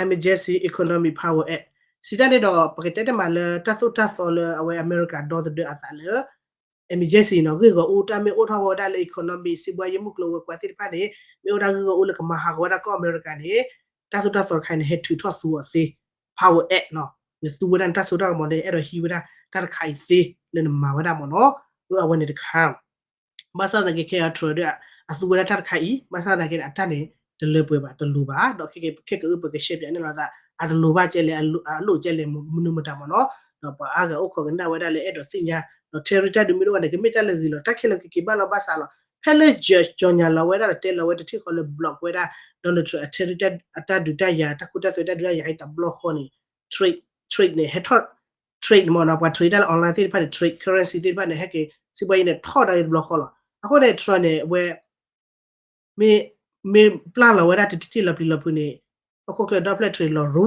Emergency Economic Power Act စံးတၢ်န့ၣ်ဒီး ပကတဲတမးလၢတၢ်သိၣ်တၢ်သီလၢအဝဲအမဲရကၤဒီသဒၢအသးလၢ emergency နီၤ, ဂ့ၢ်ဂီၢ်အူတၢ်မ့ၢ်အိၣ်ထီၣ်ဝဲဒၣ်လၢ economy စံးဘှါယဲၢ်မုၢ်ကျိၤဝဲၤကွာ်သ့ၣ်တဖၣ်န့ၣ် မ့ၢ်အိၣ်ဒၣ်ဂ့ၢ်ဂီၢ်အူလၢကမၤဟးဂီၤဝဲဒၣ်ကီၢ်အမဲရကၤန့ၣ် တၢ်သိၣ်တၢ်သီတခါအံၤန့ၣ် ဟဲထုးထီၣ်သူအီၤသ့ Power Act နီၤ, နသူဝဲဒၣ်နတၢ်စိတၢ်ကမီၤန့ၣ် အဲၣ်ဒိးဟံးဝဲဒၣ်တၢ်တခါအံၤသ့လၢနမၤဝဲဒၣ်မ့ၢ်နီၤ. အဝဲန့ၣ်တခါ ဘၣ်ဆၣ်သနာ်က့ခဲအံၤ Trump ဒီး အသူဝဲဒၣ်တၢ်တခါအံၤ ဘၣ်ဆၣ်သနာ်က့န့ၣ် အတၢ်န့ၣ် တလၢပှဲၤဘၣ် တလိၤဘၣ် ဒီးခဲကဲခဲကအုပကရှဲပၠးန့ၣ်လီၤသး အတလိၤဘၣ်ကဲလဲၣ် အလိၣ်ကဲလဲၣ် မနုၤမတၤမ့ၢ်နီၤ, ဒီးပှၤအါဂၤအိၣ်ခိးကနၣ်ဝဲဒၣ်လၢအဲၣ်ဒိးသ့ၣ်ညါ ဒီး tariff တၢ်ဒုးမ့ၢ်တအိၣ်ဘၣ်န့ၣ် ကမ့ၢ်တၢ်လၢဂ့ၤလီၤ တၢ်ခဲလၢာ်ကက့ၤဘၣ်လီၤဘၣ်စးလီၤ. ဖဲလၢ Judge ကၠီညါလီၤဝဲဒၣ်ဒီးတဲလီၤဝဲတထံၣ်ဃီလၢ block ဝဲဒၣ် Donald Trump အ tariff အတၢ်ဒုးတၢ်ယၤ တၢ်ခိတၢ်သွဲတၢ်ဒုးတၢ်ယၤအံၤတဘျီဃီန့ၣ် trade trade န့ၣ် ဟဲထီၣ် trade န့ၣ်မ့ၢ်နီၤ ပှၤ trade တၢ်လၢ online သ့ၣ်တဖၣ်န့ၣ် trade currency သ့ၣ်တဖၣ်န့ၣ် ဟဲက့ၤ စံးဘှါယဲၢ်န့ၣ် ထီၣ်ဒၣ်က့ၤတဘျီဃီလီၤ. အဃိန့ၣ် Trump န့ၣ် အဝဲ မ့ၢ် မ့ၢ်ပျၢ်လီၤဝဲဒၣ်တထံၣ်ထံၣ်လီၤပျံၤလီၤဖုးန့ၣ် ဟီၣ်ခိၣ်ချၢဒီဖျၢၣ် trade လီၤရူ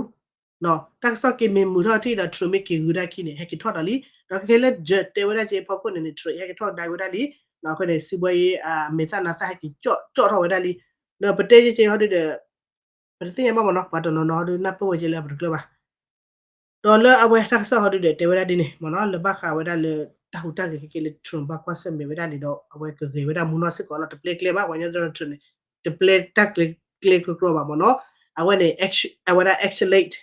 တၢ်ကစီၣ်က့ၤမ့ၢ်မုာ်ထီၣ်ထံၣ်ဒီး trade မ့ၢ်က့ၤဂုာ်ဒၣ်ခံန့ၣ် ဟဲက့ၤထီၣ်ဒီးလံ. ဒီးခဲခဲလၢ Judge တဲဝဲဒၣ်က့ၤဖီခိၣ်န့ၣ်န့ၣ် trade ဟဲက့ၤထီၣ်ကဒါဝဲဒၣ်လံ. အဃိန့ၣ် စံးဘှါယဲၢ် အမဲာ်သၣ်နါသၣ်ဟဲက့ၤကၠီၣ်ကၠီၣ်ထီၣ်ဝဲဒၣ်လံ. ဒီးပတဲယဲၢ်က့ၤဟီဒုဒီး ပတသ့ၣ်ညါဘၣ်မ့ၢ်နီၤ ပှၤတနီၤနီၤဟီဒုနၢ်ပၢၢ်ဝဲက့ၤလၢအပတကျၢၢ်ဘၣ် ဒီးလၢအဝဲတၢ်ကစီၣ်ဟီဒုဒီး တဲဝဲဒၣ်ဒ်န့ၣ်မ့ၢ်နီၤ လၢဘၣ်ဃးဝဲဒၣ်လၢ တၢ်ဟူးတၢ်ဂဲၤခဲက့ၤလၢ Trump ဘၣ်ကွၢ်ဆၢၣ်မဲာ်ဝဲဒၣ်န့ၣ်ဒီး အဝဲကဂဲၤဝဲဒၣ်မူနီၢ်စ့ၢ်ကီးလီၤ တပျဲကျဲဘၣ် ပှၤကညီ Donald Trump န့ၣ် တပျဲတၢ်ကျဲကျဲကြီကြီဘၣ်မ့ၢ်နီၤ အဝဲန့ၣ် အဝဲဒၣ် escalate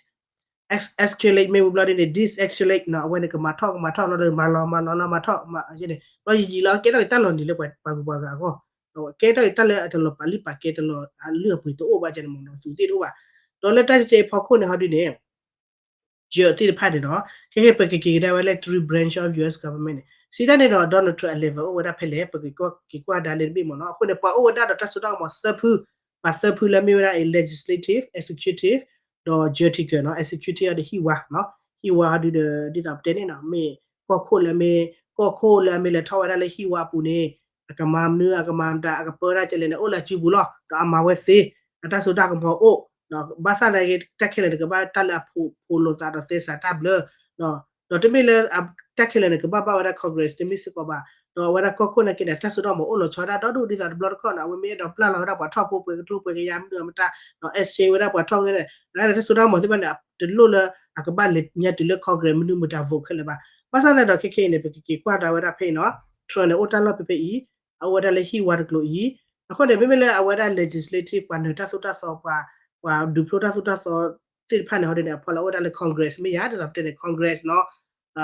escalate မ့ၢ်ဝံၤဘျီဒ်န့ၣ် de-escalate နီၤ အဝဲန့ၣ် ကမၤထီၣ်ကမၤထီၣ်လီၤဒီး မၤလီၤမၤလီၤလီၤမၤထီၣ် မၤန့ၣ် ဘျီယံာ်ယံာ်လီၤ ကဲထီၣ်က့ၤတၢ်လီၤနံၤလၢပှၤဂုၤပှၤဂၤအဂီၢ် ကဲထီၣ်က့ၤတၢ်လၢအတလီၤပာ်လုၢ်ပာ်ကဲတလီၤအလုၢ်အပှ့ၤတအိၣ်ဘၣ်ကဲန့ၣ်မ့ၢ်နီၤ သူးသ့ၣ်တအိၣ်ဘၣ် ဒီးလၢတၢ်ကဲကဲအံၤဖီခိၣ်န့ၣ်ဟီဒုန့ၣ် judge သ့ၣ်တဖၣ်န့ၣ်ဒီး ခဲခဲပကက့ၤကဒါဝဲလၢ three branch of U S government န့ၣ် စံးတၢ်န့ၣ်ဒီး Donald Trump အ level အိၣ်ဝဲဒၣ်ဖဲလဲၣ် ပကက့ၤကွၢ်ကဒါလၢတဘ့ၣ်မ့ၢ်နီၤ အဃိန့ၣ် ပှၤအိၣ်ဝဲဒၣ်ဒီးတၢ်စိတၢ်ကမီၤသၢဖု ပှၤသၢဖုလၢမ့ၢ်ဝဲဒၣ်အံၤ legislative, executive ဒီး judicial နီၤ executive အီၤဒီးဟံၣ်ဝါနီၤ ဟံၣ်ဝါဟီဒုဒီး ဒ်သိးပတဲန့ၣ်နီၤ မ့ၢ်ကီၢ်ခိၣ်လၢမ့ၢ် ကီၢ်ခိၣ်လၢအမ့ၢ်လဲၤထီၣ်ဝဲဒၣ်လၢဟံၣ်ဝါအပူၤန့ၣ် အကမၤမနုၤ အကမၤမတၤ အကပၢတၢ်ကဲလဲၣ်န့ၣ် အိၣ်လၢအစုပူၤလီၤ ဒီးအမၤဝဲသ့ အတၢ်စိတၢ်ကမီၤအိၣ် ဘၣ်ဆၣ်သနာ်က့ တၢ်ခဲလၢာ်န့ၣ် ကဘၣ်တၢ်လၢအဖိးလိာ်သးဒီးသဲစးတၢ်ဘျၢ ဒီးတမ့ၢ်လၢ တၢ်ခဲလၢာ်န့ၣ် ကဘၣ်ဘၣ်ဝဲဒၣ် Congress တမ့ၢ်စ့ၢ်ကီးဘၣ် ဒီးအဝဲဒၣ်ကီၢ်ခိၣ်နာ်က့န့ၣ် တၢ်စိတၢ်ကမီၤအိၣ်လီၤဆီဒၣ်ဒီဒူၣ်ဒ်သိးတဘျီတခီၣ်န့ၣ် အဝဲမ့ၢ်အဲၣ်ဒိးပျၢ်လီၤဝဲဒၣ်ပှၤထီၣ်ဖိပှဲၤကထိပှဲၤကယၤမနုၤမတၤ ဒီး exchange ဝဲဒၣ်ပှၤထီၣ်ဝဲန့ၣ် တၢ်စိတၢ်ကမီၤသ့ၣ်တဖၣ်န့ၣ် တလိၣ်လၢအကဘၣ်လဲၤညါတုၤလၢ Congress မနုၤမတၤ vote ခဲလၢာ်ဘၣ် ဘၣ်ဆၣ်သနာ်ဒီးခဲခဲအံၤန့ၣ် ပကက့ၤကွၢ်တၢ်ဝဲဒၣ်ဖဲအံၤနီၤ Trump န့ၣ် အိၣ်တၢ်လီၢ်ဖဲဖဲအံၤ အအိၣ်ဝဲဒၣ်လၢဟံၣ်ဝါတကျိၤအံၤ အဃိန့ၣ် မ့မ့ၢ်လၢအဝဲဒၣ် legislative ပှၤနၢၤတၢ်သိၣ်တၢ်သီ ပှၤ ပှၤဒုးဖျိတၢ်သိၣ်တၢ်သီသ့ၣ်တဖၣ်န့ၣ် ဟီဒုန့ၣ် အဖီလာ်အိၣ်ဝဲဒၣ်လၢ Congress မ့ၢ်ယါ ဒ်သိးပတဲန့ၣ် Congress နီၤ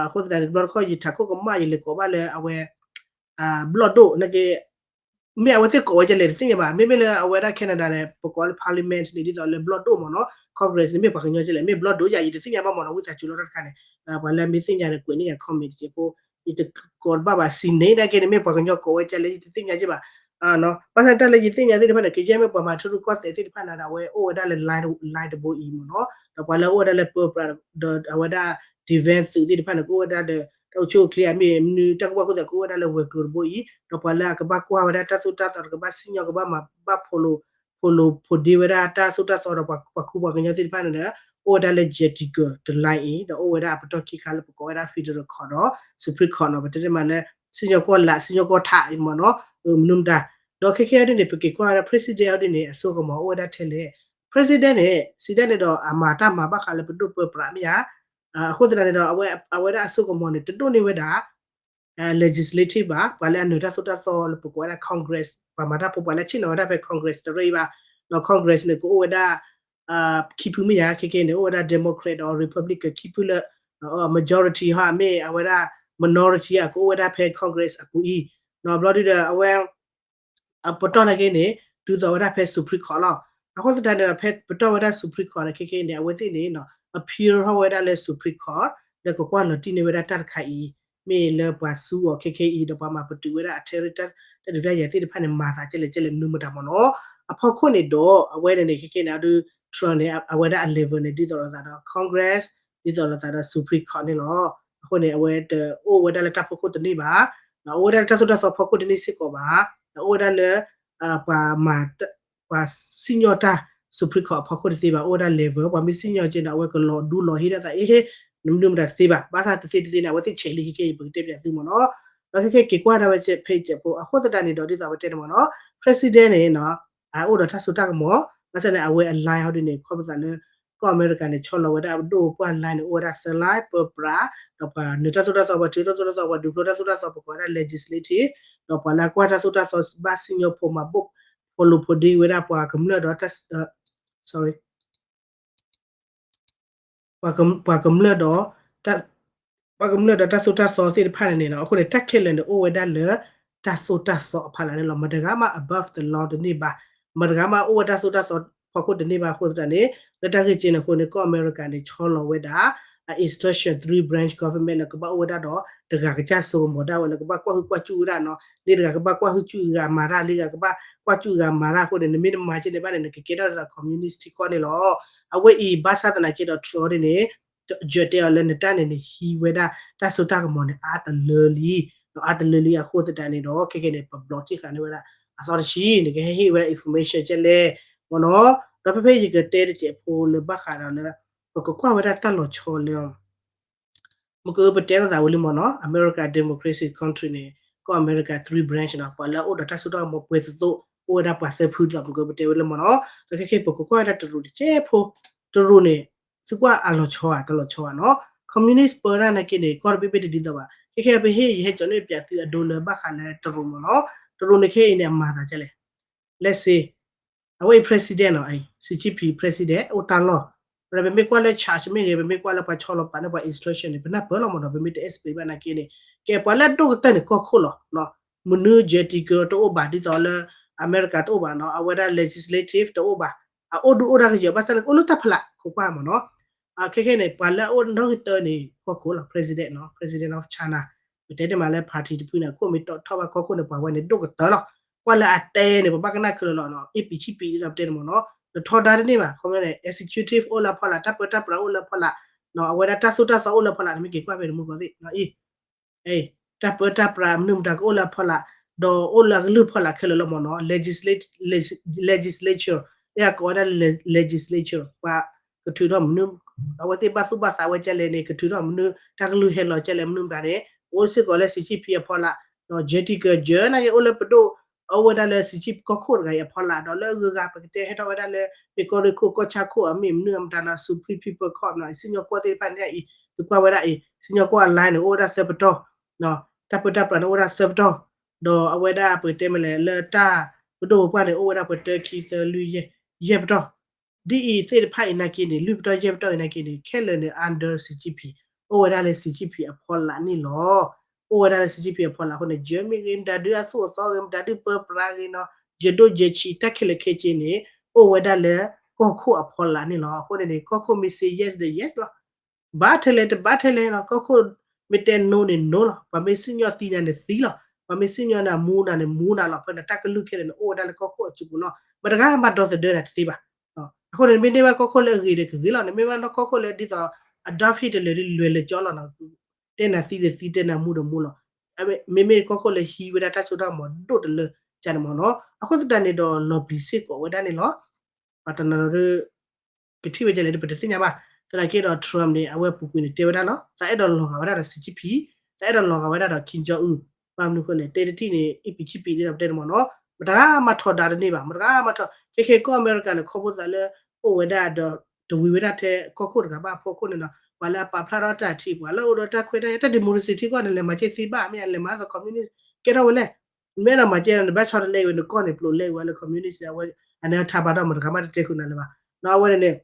အဃိသတးန့ၣ် တဘျီတခီၣ်ယထးခိၣ်ကမၣ် ယလဲၤကိးဘၣ်လၢအဝဲ ဘျီၣ်ဒိၣ်နာ်က့ မ့ၢ်အဝဲသ့ၣ်ကိးဝဲကဲလဲၣ် တသ့ၣ်ညါဘၣ် မ့မ့ၢ်လၢအဝဲဒၣ် Canada န့ၣ် ပကိးလၢ parliament န့ၣ် ဒ်သိးလၢဘျီၣ်ဒိၣ်မ့ၢ်နီၤ Congress န့ၣ် မ့ၢ်ပှၤကညီကဲလဲၣ် မ့ၢ်ဘျီၣ်ဒိၣ်ယါ ယတသ့ၣ်ညါဘၣ်မ့ၢ်နီၤ ဝံသးစူၤလီၤတၢ်တခါန့ၣ် ပှၤလၢအမ့ၢ်သ့ၣ်ညါန့ၣ် ကွဲးန့ၢ်ယၤ comment တစဲးဖိ ယတကိးတဘၣ်ဘၣ် Senate နာ်က့န့ၣ် မ့ၢ်ပှၤကညီကိးဝဲကဲလဲၣ် ယတသ့ၣ်ညါက့ဘၣ် ဘၣ်ဆၣ်တၢ်လၢယသ့ၣ်ညါသ့ၣ်တဖၣ်န့ၣ် ကယဲၢ်မ့ၢ်ပှၤမၤထူရူၢ်ကီၢ်သဲးသ့ၣ်တဖၣ်န့ၣ်ဒီး အဝဲအိၣ်ဝဲဒၣ်လၢ line line တဘိအံၤမ့ၢ်နီၤ ဒီးပှၤလၢအအိၣ်ဝဲဒၣ်လၢ ပၢပြး ဒီးအဝဲဒၣ် defense သုးသ့ၣ်တဖၣ်န့ၣ် ကအိၣ်ဝဲဒၣ်ဒီး တၢ်အိၣ်ဆူၣ်အိၣ်ချ့အမ့ၢ်မနုၤ တၢ်ကူၣ်ဘၣ်ကူၣ်သ့ ကအိၣ်ဝဲဒၣ်လၢဝဲၤကျိၤတဘိအံၤ ဒီးပှၤလၢအကဘၣ်ကွၢ်ဝဲဒၣ်တၢ်သိၣ်တၢ်သီ ဒီးကဘၣ်စံၣ်ညီၣ် ကဘၣ်မၤဘၣ်ဖိးလိာ် ဖိးလိာ်ဖိးဒ့ဝဲဒၣ်တၢ်သိၣ်တၢ်သီဒီးပှၤခူပှၤကညီသ့ၣ်တဖၣ်န့ၣ်ဒီး အိၣ်ဝဲဒၣ်လၢ judicial တ line အံၤ ဒီးအိၣ်ဝဲဒၣ်အပတီၢ်ခံခါလၢပကိးဝဲဒၣ် federal court ဒီး Supreme Court နီၤ ပတဲတမးလၢ စံၣ်ညီၣ်ကွီၢ်လး စံၣ်ညီၣ်ကွီၢ်ထးအံၤမ့ၢ်နီၤ မနုၤမတၤ ဒီးခဲခဲအံၤဒ်န့ၣ် ပက့ၤကွၢ်ဝဲဒၣ် president အံၤဒ်န့ၣ် အစိကမီၤအိၣ်ဝဲဒၣ်ထဲလဲၣ် president န့ၣ် စံးတၢ်န့ၣ်ဒီး အမၤတၢ်မၤဘၣ်ဃးလၢပဒိၣ်ပၢပြးမ့ၢ်ဧါ အဃိသတးန့ၣ်ဒီး အဝဲဒၣ်အစိကမီၤန့ၣ် တဒိၣ်န့ၢ်ဝဲဒၣ် legislative ဘၣ် ပှၤလၢအနၢၤတၢ်သိၣ်တၢ်သီလၢပကိးဝဲဒၣ် Congress ပှၤမၤတၢ်ဖိ ပှၤလၢဆ့ၣ်နီၤဝဲဒၣ်ဖဲ Congress တရၢအံၤဘၣ် ဒီး Congress န့ၣ် ကအိၣ်ဝဲဒၣ် ခံဖုမ့ၢ်ဧါ ခဲခဲန့ၣ် အိၣ်ဝဲဒၣ် Democrat ဒီး Republican ခံဖုလၢ majority ဟီ မ့ၢ်အဝဲဒၣ် minority အကအိၣ်ဝဲဒၣ်ဖဲ Congress အပူၤအံၤ ဘျီဒုဒီး အဝဲ အပတီၢ်နာ်က့န့ၣ် တုၤသိးဝဲဒၣ်ဖဲ Supreme Court လီၤ. အဃိသတးန့ၣ်ဒီး ဖဲပတီၢ်ဝဲဒၣ် Supreme Court န့ၣ် ခဲခဲအံၤန့ၣ် အဝဲသ့ၣ်န့ၣ် appeal ထီၣ်ဝဲဒၣ်လၢ Supreme Co��် လၢကကွၢ်လီၤတံၢ်န့ၢ်ဝဲဒၣ်တၢ်တခါအံၤ မ့ၢ်လၢပှၤစူအီၤခဲခဲအံၤ ဒီးပှၤမၤပတုာ်ဝဲဒၣ်အ tariff တၢ်ဒုးတၢ်ယၤသ့ၣ်တဖၣ်န့ၣ် မၤသးကဲလဲၣ်ကဲလဲၣ်မနုၤမတၤမ့ၢ်နီၤ. အဖီခိၣ်န့ၣ်ဒီး အဝဲန့ၣ်န့ၣ် ခဲခဲန့ၣ် အဒု Trump န့ၣ် အဝဲဒၣ်အ level န့ၣ် ဒ်သိးလိာ်သးဒီး Congress ဒ်သိးလိာ်သးဒီး Supreme Court န့ၣ်လီၤ. အဃိန့ၣ် အဝဲတအိၣ်ဝဲဒၣ်လၢတၢ်ဖီခိၣ်တန့ၢ်ဘၣ်, အိၣ်ဝဲဒၣ်လၢတၢ်သိၣ်တၢ်သီဖီခိၣ်တန့ၢ်စ့ၢ်ကီးဘၣ်, အိၣ်ဝဲဒၣ်လၢ ပှၤမၤ ပှၤစံၣ်ညီၣ်တၢ် Supreme Court အဖီခိၣ်တသ့ဘၣ်, အိၣ်ဝဲဒၣ် level ပှၤမ့ၢ်စံၣ်ညီၣ်က့န့ၣ် အဝဲကလီၤဒူလီၤဟ့ၣ်ဒၣ်သး အ့ဟ့ၣ် နမနုၤမတၤတသ့ဘၣ်, ဘၣ်ဆၣ်တသ့တသ့န့ၣ် အဝဲသ့ၣ်ဆဲးလံခဲခဲအံၤ ပကတဲပၠးသုမ့ၢ်နီၤ. ဒီးခဲခဲက့ၤကွၢ်ဒၣ်ဝဲဖဲအံၤစဲးဖိ အဃိသတးန့ၣ်ဒီးဒ်သိးပတဲန့ၣ်မ့ၢ်နီၤ president န့ၣ် အအိၣ်ဒီးတၢ်စိတၢ်ကမီၤ ဘၣ်ဆၣ်န့ၣ် အဝဲအ line ဟီဒ်န့ၣ် ခီဖျိသးလၢ ကီၢ်အမဲရကၤန့ၣ် ဆီလီၤဝဲဒၣ်အဒိၣ်ပှၢ် line န့ၣ် အိၣ်ဝဲဒၣ်သၢ line ပၢပြး ဒီးပှၤနုာ်တၢ်သိၣ်တၢ်သီ ပှၤထုးတၢ်သိၣ်တၢ်သီ ပှၤဒုးဖျိတၢ်သိၣ်တၢ်သီ ပကိးဝဲဒၣ် legislative ဒီးပှၤလၢအကွၢ်တၢ်သိၣ်တၢ်သီဘၣ်စံၣ်ညီၣ်ဖိမၤဘိၣ် ဖိးလိာ်ဖိးဒ့ဝဲဒၣ်ပှၤကမျၢၢ်ဒီး sorry ပှၤကမျၢၢ်ဒီး ပှၤကမျၢၢ်ဒီးတၢ်သိၣ်တၢ်သီသ့ၣ်တဖၣ်န့ၣ်န့ၣ်လီၤ. အဃိန့ၣ် တၢ်ခဲလၢာ်န့ၣ် အိၣ်ဝဲဒၣ်လၢ တၢ်သိၣ်တၢ်သီအဖီလာ်န့ၣ်လီၤ. မတၤတဂၤမး above the law တန့ၢ်ဘၣ်, မတၤတဂၤမးအိၣ်ဝဲတၢ်သိၣ်တၢ်သီဖီခိၣ်တန့ၢ်ဘၣ်အဃိသတးန့ၣ် လၢတၢ်ဂ့ၢ်ကဲန့ၣ်အဃိန့ၣ် ကီၢ်အမဲရကၤန့ၣ် ဆီလီၤဝဲဒၣ် အ instruction three branch government န့ၣ် ကဘၣ်အိၣ်ဝဲဒၣ်ဒီး တဂၤကစၢ်စိကမီၤဒၣ်ဝဲလၢကဘၣ်ကွၢ်ဟုၣ်ကွၢ်စူၣ်ဝဲဒၣ်နီၤ, လၢတဂၤကဘၣ်ကွၢ်ဟုၣ်စူၣ်ဂၤမၤတၢ်, လၢတဂၤကဘၣ်ကွၢ်စူၣ်ဂၤမၤတၢ်အဃိန့ၣ် နမ့ၢ်တမၤကဲန့ၣ်ဘၣ်န့ၣ် နကကဲထီၣ်ဒီး communist ထံကီၢ်န့ၣ်လီၤ. အဝဲအံၤ ဘၣ်ဆၣ်သနာ်က့ဒီး Trump န့ၣ်န့ၣ် ယတဲအီၤလၢနတၢ်န့ၣ်န့ၣ် ဟံးဝဲဒၣ်တၢ်စိတၢ်ကမီၤန့ၣ် အါတလၢလံ, အါတလၢလံအဃိသတးန့ၣ်ဒီး ခဲကဲန့ၣ် ပဘျီထံၣ်ဃာ်န့ၢ်ဝဲဒၣ် အသီတဆံန့ၣ် ကဟဲဟ့ၣ်ဝဲဒၣ် information ကဲလဲၣ်မ့ၢ်နီၤ. ဒီးဖဲဖဲယကတဲတစဲးဖိလၢဘၣ်ဃးဒီးလၢ ပကကွၢ်ဝဲဒၣ်တၢ်လီၤဆီလၢ မ့ၢ်ကပတဲလိာ်သးဝဲလံမ့ၢ်နီၤ America democracy country န့ၣ် ကီၢ်အမဲရကၤ three branch နီၤ ပှၤလၢအအိၣ်ဒီးတၢ်စိတၢ်ကမီၤပှဲၤသိးသိး အိၣ်ဝဲဒၣ်ပှၤသၢဖုလီၤ မ့ၢ်ကပတဲဝဲလၢမ့ၢ်နီၤ. ဒီးခဲခဲပကကွၢ်ဝဲဒၣ်တရူးတစဲးဖိ, တရူးန့ၣ် သုကွၢ်အလီၤဆီဧါ တလီၤဆီဧါနီၤ. communist ပၢဒၣ်နာ်က့န့ၣ် ကီၢ်တဘ့ၣ်ဘ့ၣ်တဒ်သိးဘၣ်. ခဲခဲပဟ့ၣ် ယဟဲကၠီၤန့ၢ်ပၠးသုအဒိလၢဘၣ်ဃးလၢတရူးမ့ၢ်နီၤ. တရူးန့ၣ်ခဲအံၤန့ၣ် အမၤသးဒ်လဲၣ် Let's say အဝဲအံၤ president နီၤ, Xi Jinping president အိၣ်တၢ်လီၢ်, ပမ့ၢ်ကွၢ်လၢ charge မ့ၢ်ဂ့ၤ, ပမ့ၢ်ကွၢ်လၢပှၤဆီလီၤပာ်န့ၢ်ပှၤ instruction န့ၣ် ပနၢ်ပၢၢ်လီၤမ့ၢ်နီၤ, ပမ့ၢ်တ explain ဘၣ်နာ်က့န့ၣ်, ကဲပှၤလၢအဒိၣ်ကတၢၢ်န့ၣ် ကီၢ်ခိၣ်လီၤ. မနုၤ Jaggish တအိၣ်ဘၣ် ဒ်သိးလၢ အမဲရကၤတအိၣ်ဘၣ်နီၤ, အဝဲဒၣ် legislative တအိၣ်ဘၣ်, အအိၣ်ဒုးအိၣ်တၢ်ကယီၤ ဘၣ်ဆၣ်န့ၣ် အိၣ်လၢတၢ်ဖီလာ် ခိးကွၢ်မ့ၢ်နီၤ. ခဲခဲန့ၣ် ပှၤလၢအအိၣ်နီၣ်ဂံၢ်တၢန့ၣ် ကီၢ်ခိၣ်လီၤ, president နီၤ, president of China ပတဲတ့ၢ်မးလၢ party တဖုန့ၣ် အခိၣ်မ့ၢ်တီထီၣ်ဘၣ်ကီၢ်ခိၣ်န့ၣ် ပှၤဝဲန့ၣ်ဒိၣ်ကတၢၢ်လီၤ. ကွၢ်လၢအတဲန့ၣ် ပဘၣ်ကနၣ်ခဲလၢာ်လီၤနီၤ, အ့ၣ်ပံၤဆံၣ်ပံၤဒ်သိးပတဲန့ၣ်မ့ၢ်နီၤ, နထီဒါတန့ၢ်ဘၣ်, ခီန့ၣ် executive အိၣ်လၢအဖီလာ်, တၢ်ပၢတၢ်ပြးအိၣ်လၢအဖီလာ်, အဝဲဒၣ်တၢ်သိၣ်တၢ်သီအိၣ်လၢအဖီလာ်, နမ့ၢ်က့ၤကွၢ်ဖဲန့ၣ်မူကီၢ်သ့ၣ် တၢ်ပၢတၢ်ပြးမနုၤမတၤကအိၣ်လၢအဖီလာ်, ဒီးအိၣ်လၢအကလုၢ်ဖီလာ်ခဲလၢာ်လီၤမ့ၢ်နီၤ, legislature လၢအကိးဝဲဒၣ် legislature ပှၤကထုးထီၣ်မနုၤ, အဝဲသ့ၣ်ဘၣ်သူၣ်ဘၣ်သးဝဲကဲလဲၣ်န့ၣ် ကထုးထီၣ်မနုၤ, တၢ်ကလုၢ်ဟဲလီၤကဲလဲၣ်မနုၤမတၤန့ၣ် အိၣ်စ့ၢ်ကီးလၢ Xi Jinping အဖီလာ်, ဒီး Jaggish နာ်က့အိၣ်လၢပဒိၣ် အိၣ်ဝဲဒၣ်လၢ Xi Jinping ကီၢ်ခိၣ်တဂၤအံၤအဖီလာ်, ဒီးလၢအဂုၤအဂၤပကတဲဟဲထီၣ်ဝဲဒၣ်လၢ မ့ၢ်ကီၢ်ရ့ၣ်ခိၣ် ကီၢ်ဆၣ်ခိၣ် အမ့ၢ်မနုၤအမတၤနီၤ Supreme People's Court နီၤ, စံၣ်ညီၣ်ကွီၢ်သ့ၣ်တဖၣ်န့ၣ်အံၤ သုကွၢ်ဝဲဒၣ်အံၤ စံၣ်ညီၣ်ကွီၢ်အ line န့ၣ် အိၣ်ဝဲဒၣ်သၢပတီၢ်, တၢ်ပၢတၢ်ပြးန့ၣ်အိၣ်ဝဲဒၣ်သၢပတီၢ်, ဒီးအဝဲဒၣ်ပကတဲမ့ၢ်လဲၣ် လၢတၢ်ပဒိၣ်ပပှၢ်န့ၣ် အိၣ်ဝဲဒၣ်ပှဲၤတၢ ခံ သၢ လွံၢ် ယဲၢ်, ယဲၢ်ပတီၢ်, ဒ်အံၤသ့ၣ်တဖၣ်အံၤနာ်က့န့ၣ် လွံၢ်ပတီၢ်ယဲၢ်ပတီၢ်အံၤနာ်က့န့ၣ် ခဲလၢာ်န့ၣ် under Xi Jinping, အိၣ်ဝဲဒၣ်လၢ Xi Jinping အဖီလာ်န့ၣ်လီၤ. အိၣ်ဝဲဒၣ်လၢ Xi Jinping အဖီလာ်အဃိန့ၣ် ယဲၢ်မ့ၢ်ဂ့ၤ မတၤဒုးအသူၣ်အသီဂ့ၤ မတၤဒုးပၢပြးဂ့ၤနီၤ, ယဲၢ်ဒိၣ်ယဲၢ်ဆံး တၢ်ခဲလၢာ်ခဲဆ့န့ၣ် အိၣ်ဝဲဒၣ်လၢကီၢ်ခိၣ်အဖီလာ်န့ၣ်လီၤ. အဃိန့ၣ်န့ၣ် ကီၢ်ခိၣ်မ့ၢ် say yes ဒီး yes လီၤ. ဘၣ်ထဲလဲၣ်တဘၣ်ထဲလဲၣ်လီၤ, ကီၢ်ခိၣ်မ့ၢ်တဲ no န့ၣ် no လီၤ, ပှၤမ့ၢ်စံၣ်ညီၣ်သံနၤန့ၣ်သံလီၤ, ပှၤမ့ၢ်စံၣ်ညီၣ်နၤမူနၤန့ၣ်မူနၤလီၤ, ဖဲန့ၣ်တၢ်ကလုၢ်ခဲလၢာ်န့ၣ် အိၣ်ဝဲဒၣ်လၢကီၢ်ခိၣ်အစုပူၤလီၤ. မတဂၤမၤဒီသဒၢနၤတသ့ဘၣ်. အဃိန့ၣ် နမ့ၢ်န့ၢ်ဘၣ်ကီၢ်ခိၣ်လၢအဂ့ၤဒီးကဂ့ၤလီၤ, နမ့ၢ်ဘၣ်နီၢ်ကီၢ်ခိၣ်လၢဒ်သိး Adolf Hitler ဒီးလွဲၢ်လၢာ်ကၠီလီၤနီၤ, တဲနၤသံဒီးသံ တဲနၤမူဒီးမူလီၤ. မ့မ့ၢ်ကီၢ်ခိၣ်လၢဟံးဝဲဒၣ်တၢ်စိတၢ်ကမီၤဒိၣ်တလၢကန့ၣ်မ့ၢ်နီၤ, အဃိသတးန့ၣ်ဒီးလီၤပျံၤစ့ၢ်ကီးဝဲဒၣ်န့ၣ်လီၤ. ပှၤတနီၤနီၤဒီး ကထံၣ်ဝဲဒ်လဲၣ်ဒီး ပတသ့ၣ်ညါဘၣ်. သနာ်က့ဒီး Trump န့ၣ် အဝဲပူၤကွံာ်န့ၣ်တဲဝဲဒၣ်လီၤ, သးအဲၣ်ဒိးလီၤဂာ်ဝဲဒၣ်ဒီး Xi Jinping, သးအဲၣ်ဒိးလီၤဂာ်ဝဲဒၣ်ဒီး Kim Jong Un, ဘၣ်မနုၤအဃိလဲၣ် တဲတထံၣ်န့ၣ် အ့ၣ်ပံၤဆံၣ်ပံၤဒ်သိးပတဲန့ၣ်မ့ၢ်နီၤ, မတဂၤမၤထီဒါတန့ၢ်ဘၣ်, မတဂၤမၤထီ, ခဲခဲကီၢ်အမဲရကၤန့ၣ် ခီဖျိသးလၢ အိၣ်ဝဲဒၣ်ဒီး တဝံၤဝဲဒၣ်ထဲကီၢ်ခိၣ်တဂၤဘၣ်အဖီခိၣ်န့ၣ်ဒီး ပှၤလၢအပာ်ဖျါထီၣ်တၢ်ထံၣ် ပှၤလၢအအိၣ်ဒီးတၢ်ခွဲးတၢ်ယာ် တၢ် democracy ထံကီၢ်န့ၣ် လဲၤမၤကဲသ့ဘၣ် မ့ၢ်အလဲၤမၤဒီး communist ကဲထီၣ်ဝဲလဲၣ် မ့ၢ်ဒီးမၤကဲဒီး နဘၣ်ဆီတလဲဝဲ နကီၢ်န့ၣ် ပျိးလဲဝဲလၢ communist န့ၣ် အဝဲ အန့ၣ်အထါဘၣ်ဒီး မတဂၤမးတတဲဃုာ်နၤလၢၤဘၣ်. အဝဲန့ၣ်န့ၣ်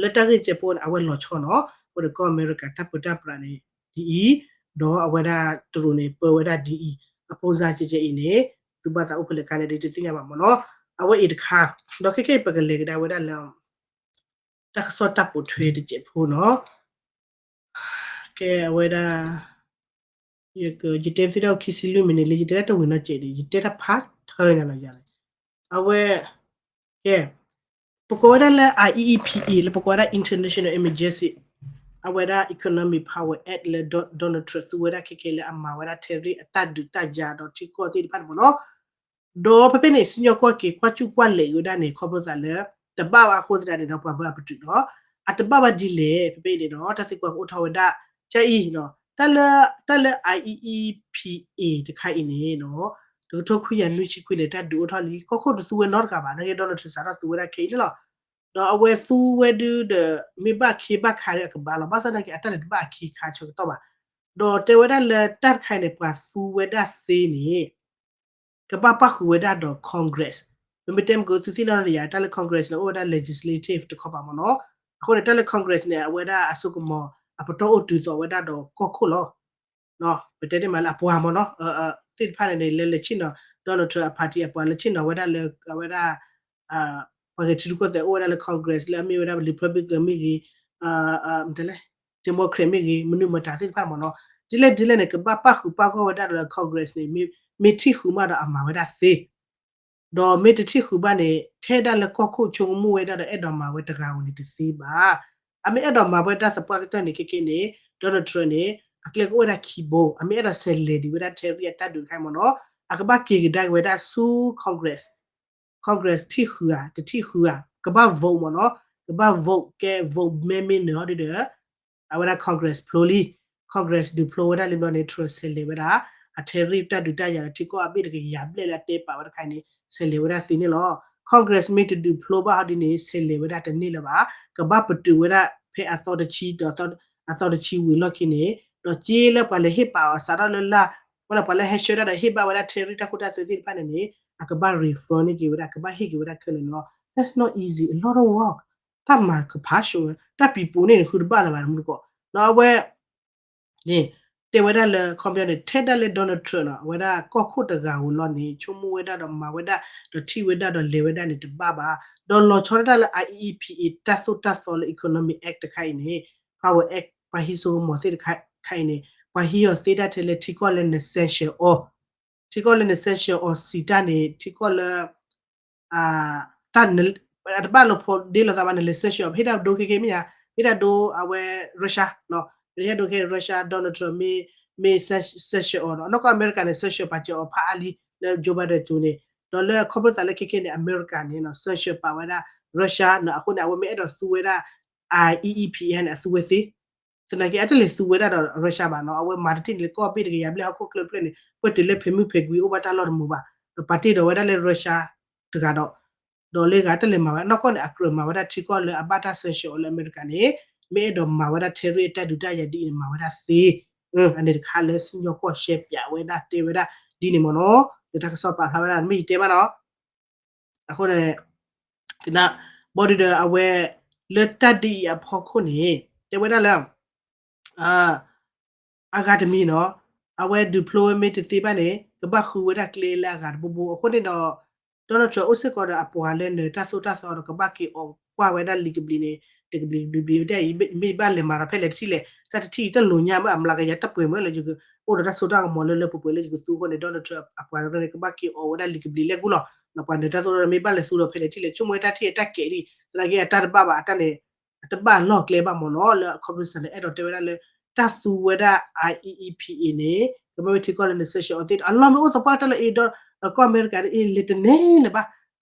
လၢတၢ်ဂ့ၢ်ကဲဖိန့ၣ် အဝဲလီၤဆီနီၤ, အဃိန့ၣ် ကီၢ်အမဲရကၤတၢ်ပၢတၢ်ပြးန့ၣ် ဒ်အံၤ, ဒီးအဝဲဒၣ်တရူးန့ၣ် ပၢဝဲဒၣ်ဒ်အံၤ, အပိစါကဲကဲအံၤန့ၣ် သုဘၣ်သးအိၣ်ဖဲလဲၣ်ခါန့ၣ် ဒ်တသ့ၣ်ညါဘၣ်မ့ၢ်နီၤ, အဝဲအံၤတခါ, ဒီးခဲခဲအံၤပကလဲၤကဒါဝဲဒၣ်လၢ တၢ်ကစီၣ်တၢ်ပိာ်ထွဲတစဲးဖိနီၤ ကဲအဝဲဒၣ် ယတဲသ့ၣ်တၢ်ခံဆံလွံၢ်မံးနံးလံ ယတဲတၢ်တဝံၤနီၢ်ကဲးဒံး ယတဲတၢ်ဖးထၢညါလီၤယၤန့ၣ်, အဝဲ ကဲ ပကိးဝဲဒၣ်လၢ I E E P A လၢပကိးဝဲဒၣ် International Emergency အဝဲဒၣ် Economic Power Act လၢ Donald Trump သူဝဲဒၣ်ခဲခဲလၢအမၤဝဲဒၣ် tariff အတၢ်ဒုးတၢ်ယၤဒီးထံကီၢ်သ့ၣ်တဖၣ်န့ၣ်မ့ၢ်နီၤ ဒီးဖဲဖဲန့ၣ် စံၣ်ညီၣ်ကွီၢ်က့ၤ ကွၢ်စူၣ်ကွၢ်လဲၤဝဲဒၣ်န့ၣ် ခီဖျိသးလၢ တဘၣ်ဘၣ်အဃိသတးန့ၣ်ဒီး ပှၤဘၢအပတုာ်ဒီး အတဘၣ်ဘၣ်ဒ်လဲၣ် ဖဲဖဲအံၤန့ၣ်ဒီး တၢ်သံကွၢ်ကအိၣ်ထီၣ်ဝဲဒၣ် ကအံၤနီၤ တၢ်လၢ တၢ်လၢ I E E P A တခါအံၤန့ၣ်နီၤ တကထိခွံကယၤနွံဆံခွံန့ၣ် တၢ်ဒုးအိၣ်ထီၣ်လံ ကီၢ်ခိၣ်တသူဝဲနီတဂၤဘၣ် နာ်က့ Donald Trump စးထီၣ်သူဝဲဒၣ်ခဲအံၤန့ၣ်လီၤ. ဒီးအဝဲသူဝဲဒုဒီး မ့ၢ်ဘၣ်ခ့ဘၣ်ခါဒီးအကဘၣ်လီၤ ဘၣ်ဆၣ်သနာ်က့ အတၢ်န့ၣ်တဘၣ်အခ့ခါဆၢကတီၢ်ဘၣ်. ဒီးတဲဝဲဒၣ်လၢတၢ်တခါအံၤန့ၣ် ပှၤသူဝဲဒၣ်သ့န့ၣ် ကဘၣ်ပၣ်ဃုာ်ဝဲဒၣ်ဒီး Congress မ့မ့ၢ်တဲမ့ၢ်ကသုသ့ၣ်နီၣ်တယၤ တၢ်လၢ Congress န့ၣ် အိၣ်ဝဲဒၣ် legislative တခီပၤမ့ၢ်နီၤ. အဃိန့ၣ် တၢ်လၢ Congress န့ၣ် အဝဲဒၣ်အစိကမီၤ အပတီၢ်အိၣ်တုၤသိးဝဲဒၣ်ဒီးကီၢ်ခိၣ်လီၤ. ပတဲတ့ၢ်မးလၢအပှၤမ့ၢ်နီၤ သ့ၣ်တဖၣ်န့ၣ်န့ၣ် လၢလဲၤဆ့ၣ်နီၤ Donald Trump အ party အပှၤလၢဆ့ၣ်နီၤဝဲဒၣ်လၢ အဝဲဒၣ် ပှၤဂဲၤထံရူၢ်ကီၢ်သဲးအိၣ်ဝဲဒၣ်လၢ Congress လၢအမ့ၢ်ဝဲဒၣ် Republican မ့ၢ်ဂ့ၤ မတလဲ Democrat မ့ၢ်ဂ့ၤ မနုၤမတၤသ့ၣ်တဖၣ်မ့ၢ်နီၤ ဒ်လဲၣ်ဒ်လဲၣ်န့ၣ် ကဘၣ်ပၣ်ဃုာ်ပၣ်ဂီၢ်ဝဲဒၣ်ဒီး Congress န့ၣ် မ့ၢ်ထံၣ်ဃုာ်မးဒီးအမၤဝဲဒၣ်သ့ ဒီးမ့ၢ်တထံၣ်ဃုာ်ဘၣ်န့ၣ် ထဲဒၣ်လၢကီၢ်ခိၣ်ဆိကမိၣ်ဝဲဒၣ်ဒီးအဲၣ်ဒိးမၤဝဲတဂၤဧိၤန့ၣ်တသ့ဘၣ်. အမ့ၢ်အဲၣ်ဒိးမၤဝဲတၢ်သပှၢ်ကတၢၢ်န့ၣ် ခဲကဲန့ၣ် Donald Trump န့ၣ် အကျဲကအိၣ်ဝဲဒၣ်ခံဘိ အမ့ၢ်အဲၣ်ဒိးဆဲးလဲၤဒံးဝဲဒၣ် tariff အတၢ်ဒုးတခါအံၤမ့ၢ်နီၤ အကဘၣ်က့ၤကဒါက့ၤဝဲဒၣ်ဆူ Congress Congress ထံၣ်ဃုာ်ဧါ တထံၣ်ဃုာ်ဧါ ကဘၣ် vote မ့ၢ်နီၤ ကဘၣ် vote ကဲ vote မဲမ့ၢ်နၢၤဟီၣ်ဒုဒီး အဝဲဒၣ် Congress ဖျိလံ Congress ဒုးဖျိဝဲဒၣ်လံဘျီန့ၣ် Trump ဆဲးလဲၤဝဲဒၣ် အ tariff တၢ်ဒုးတၢ်ယၤဒီးထံကီၢ်အဘ့ၣ်တကယၤဘျဲၣ်လၢအတဲပာ်ဝဲတခါအံၤန့ၣ် ဆဲးလဲၤဝဲဒၣ်သ့န့ၣ်လီၤ. Congress မ့ၢ်တဒုးဖျိဘၣ်ဟီၣ်ဒ်န့ၣ် ဆဲးလဲၤဝဲဒၣ်တန့ၢ်လၢၤဘၣ်. ကဘၣ်ပတုာ်ဝဲဒၣ်ဖဲအသီတဆံဒီး အသီတဆံဝံၤလီၢ်ခံန့ၣ် ဒီးက့လၢပှၤလဲၤဟ့ၣ်ပာ်အီၤစးထီၣ်လၢလၢ် ဝဲဒၣ်ပှၤလၢဟဲဆှၢတၢ်ဒီးဟ့ၣ်ဘၣ်ဝဲဒၣ် tariff တၢ်ခိတၢ်သွဲသ့ၣ်တဖၣ်န့ၣ်န့ၣ် အကဘၣ် refund န့ၢ်က့ၤဝဲဒၣ် ကဘၣ်ဟ့ၣ်က့ၤဝဲဒၣ်ခဲလၢာ်န့ၣ်လီၤ. That's not easy, a lot of work. တၢ်မၤကဖးဆိဝဲ တၢ်ပံၤပူၤန့ၣ်န့ၣ် ဃုတဘၣ်လၢၤဘၣ်တမူတကိး ဒီးအဝဲ န့ၣ် တဲဝဲဒၣ်လၢ ခီပညီန့ၣ် ထဲဒၣ်လၢ Donald Trump နီၤ အဝဲဒၣ်ကီၢ်ခိၣ်တဂၤဧိၤလီၤန့ၣ် ဆိကမိၣ်ဝဲဒၣ်ဒီးမၤဝဲဒၣ် ဒီးထံၣ်ဝဲဒၣ်ဒီးလဲၤဝဲဒၣ်န့ၣ်တဘၣ်ဘၣ်. ဒီးလီၤဆီဒၣ်တၢ်လၢ I E E P A တၢ်သိၣ်တၢ်သီလၢ Economic Act တခါအံၤန့ၣ် Power Act ပှၤဟံးစိကမီၤသ့ၣ်တခါအံၤန့ၣ် ပှၤဟံးအီၤသ့တၢ်ထဲလၢထံကီၢ်လၢန sanction အီၤ ထံကီၢ်လၢန sanction အီၤစံးတၢ်န့ၣ် ထံကီၢ်လၢ တၢ် တဘၣ်လီၤဖိးဒ့လီၤသးဘၣ်န့ၣ် လဲၤ sanction အီၤ ပဟ့ၣ်တၢ်ဒိခဲကဲမ့ၢ်ဧါ ပဟ့ၣ်တၢ်ဒိအဝဲ Russia နီၤ ပဟ့ၣ်တၢ်ဒိခဲ Russia Donald Trump မ့ၢ် မ့ၢ် sanction အီၤနီၤ နီၢ်ကီၢ်အမဲရကၤန့ၣ် sanction ပာ်စၢၤအီၤဖးအါလံ လၢ Joe Biden အစိၤန့ၣ် ဒီးလၢခီဖျိသးလၢခဲကဲန့ၣ် အမဲရကၤန့ၣ်နီၤ sanction ပာ်ဝဲဒၣ် Russia နီၤ အဃိန့ၣ် အဝဲမ့ၢ်အဲၣ်ဒိးသူဝဲဒၣ် I E E P A န့ၣ် အသူဝဲသ့ သနာ်က့ အတလဲၤသူဝဲဒၣ်ဒီး Russia ဘၣ်နီၤ အဝဲမၤတထံၣ်န့ၣ်လၢကီၢ်ဘ့ၣ်တကယၤဘျဲၣ်ဟီၣ်ခိၣ်ချၢတဖျၢၣ်န့ၣ် ပှဲၤတုၤလၢဖဲမုၢ်ဖဲကွံအိၣ်ဘၣ်တၢ်လီၢ်တမူဘၣ် ဒီးပာ်တ့ၢ်ဒီးဝဲဒၣ်လၢ Russia တဂၤဒီး ဒီးလၢဂၤတလဲၤမၤဝဲနီၢ်ကီၢ်န့ၣ် အကြၢးမၤဝဲဒၣ်ထံကီၢ်လၢအဘၣ်တၢ် sanction အီၤလၢအမဲရကၤန့ၣ် မ့ၢ်အဲၣ်ဒိးမၤဝဲဒၣ် tariff တၢ်ဒုးတၢ်ယၤဒ်အံၤန့ၣ် မၤဝဲဒၣ်သ့ အန့ၣ်တခါလၢစံၣ်ညီၣ်ကွီၢ်ရှဲပၠးဝဲဒၣ်တဲဝဲဒၣ်ဒ်န့ၣ်မ့ၢ်နီၤ လၢတၢ်ကစီၣ်ပာ်ဖျါဝဲဒၣ် မ့ၢ်ယတဲဘၣ်နီၤ အဃိန့ၣ် ကနၣ် ဘၣ်ဒီးအဝဲ လၢတၢ်ဒ်အံၤအဖီခိၣ်န့ၣ် တဲဝဲဒၣ်လၢ အဂၤတမံၤနီၤ အဝဲဒုးဖျိဝဲမ့ၢ်တသ့ဘၣ်န့ၣ် ကဘၣ်ဃုဝဲဒၣ်ကျဲလၢအဂၤတဘိဘိ အဃိန့ၣ်ဒီး Donald Trump အိၣ်စ့ၢ်ကီးဒီးအပှၤလၢနၢၤတၢ်သိၣ်တၢ်သီဒီး ကဘၣ်က့ၤအီၣ်ကွၢ်ဝဲဒၣ်လံာ်ကဘျံးန့ၣ် တကဘျံးကဘျံးကဘျံး မ့ၢ်တၢ်အံၤ မ့ၢ်ဘၣ်လဲၤမၤဒီးဖဲလဲၣ်တထံၣ်လဲၣ် တၢ်တထံၣ်အံၤတလိၣ်ညါမ့ၢ်အမျးကယၤတၢ်ပှဲၤမ့ၢ်လၢယကအိၣ်ဒီးတၢ်စိတၢ်ကမီၤလၢလၢပှဲၤပှဲၤလၢယကသူအဃိန့ၣ် Donald Trump အပှၤတဖၣ်န့ၣ် ကဘၣ်က့ၤအီၣ်ဝဲဒၣ်လံာ်ကဘျံးလၢအဂီၢ်လီၤ. ပှၤနၢၤတၢ်သိၣ်တၢ်သီမ့ၢ်ဘၣ်လဲၤသူဒီးဖဲလဲၣ်ထံၣ်လဲၣ် ဆိကမိၣ်ဝဲတၢ်ထံၣ်အတၢ်ကဲးဒ် သနာ်က့အတၢ်တဘၣ်ဘၣ် အတၢ်န့ၣ် အတဘၣ်လီၢ်ကျဲဘၣ်မ့ၢ်နီၤ လၢအခီပညီစ့ၢ်န့ၣ် အဲၣ်ဒိးတဲဝဲဒၣ်လၢ တၢ်သူဝဲဒၣ် I E E P A န့ၣ် ကမ့ၢ်ဝဲထံကီၢ်လၢန sanction အီၤသ့ အလီၢ်မ့ၢ်အိၣ်သပှၢ်ကတၢၢ်လၢအံၤဒီး ကီၢ်အမဲရကၤဒ်အံၤ လဲၤတန့ၢ်လၢၤဘၣ်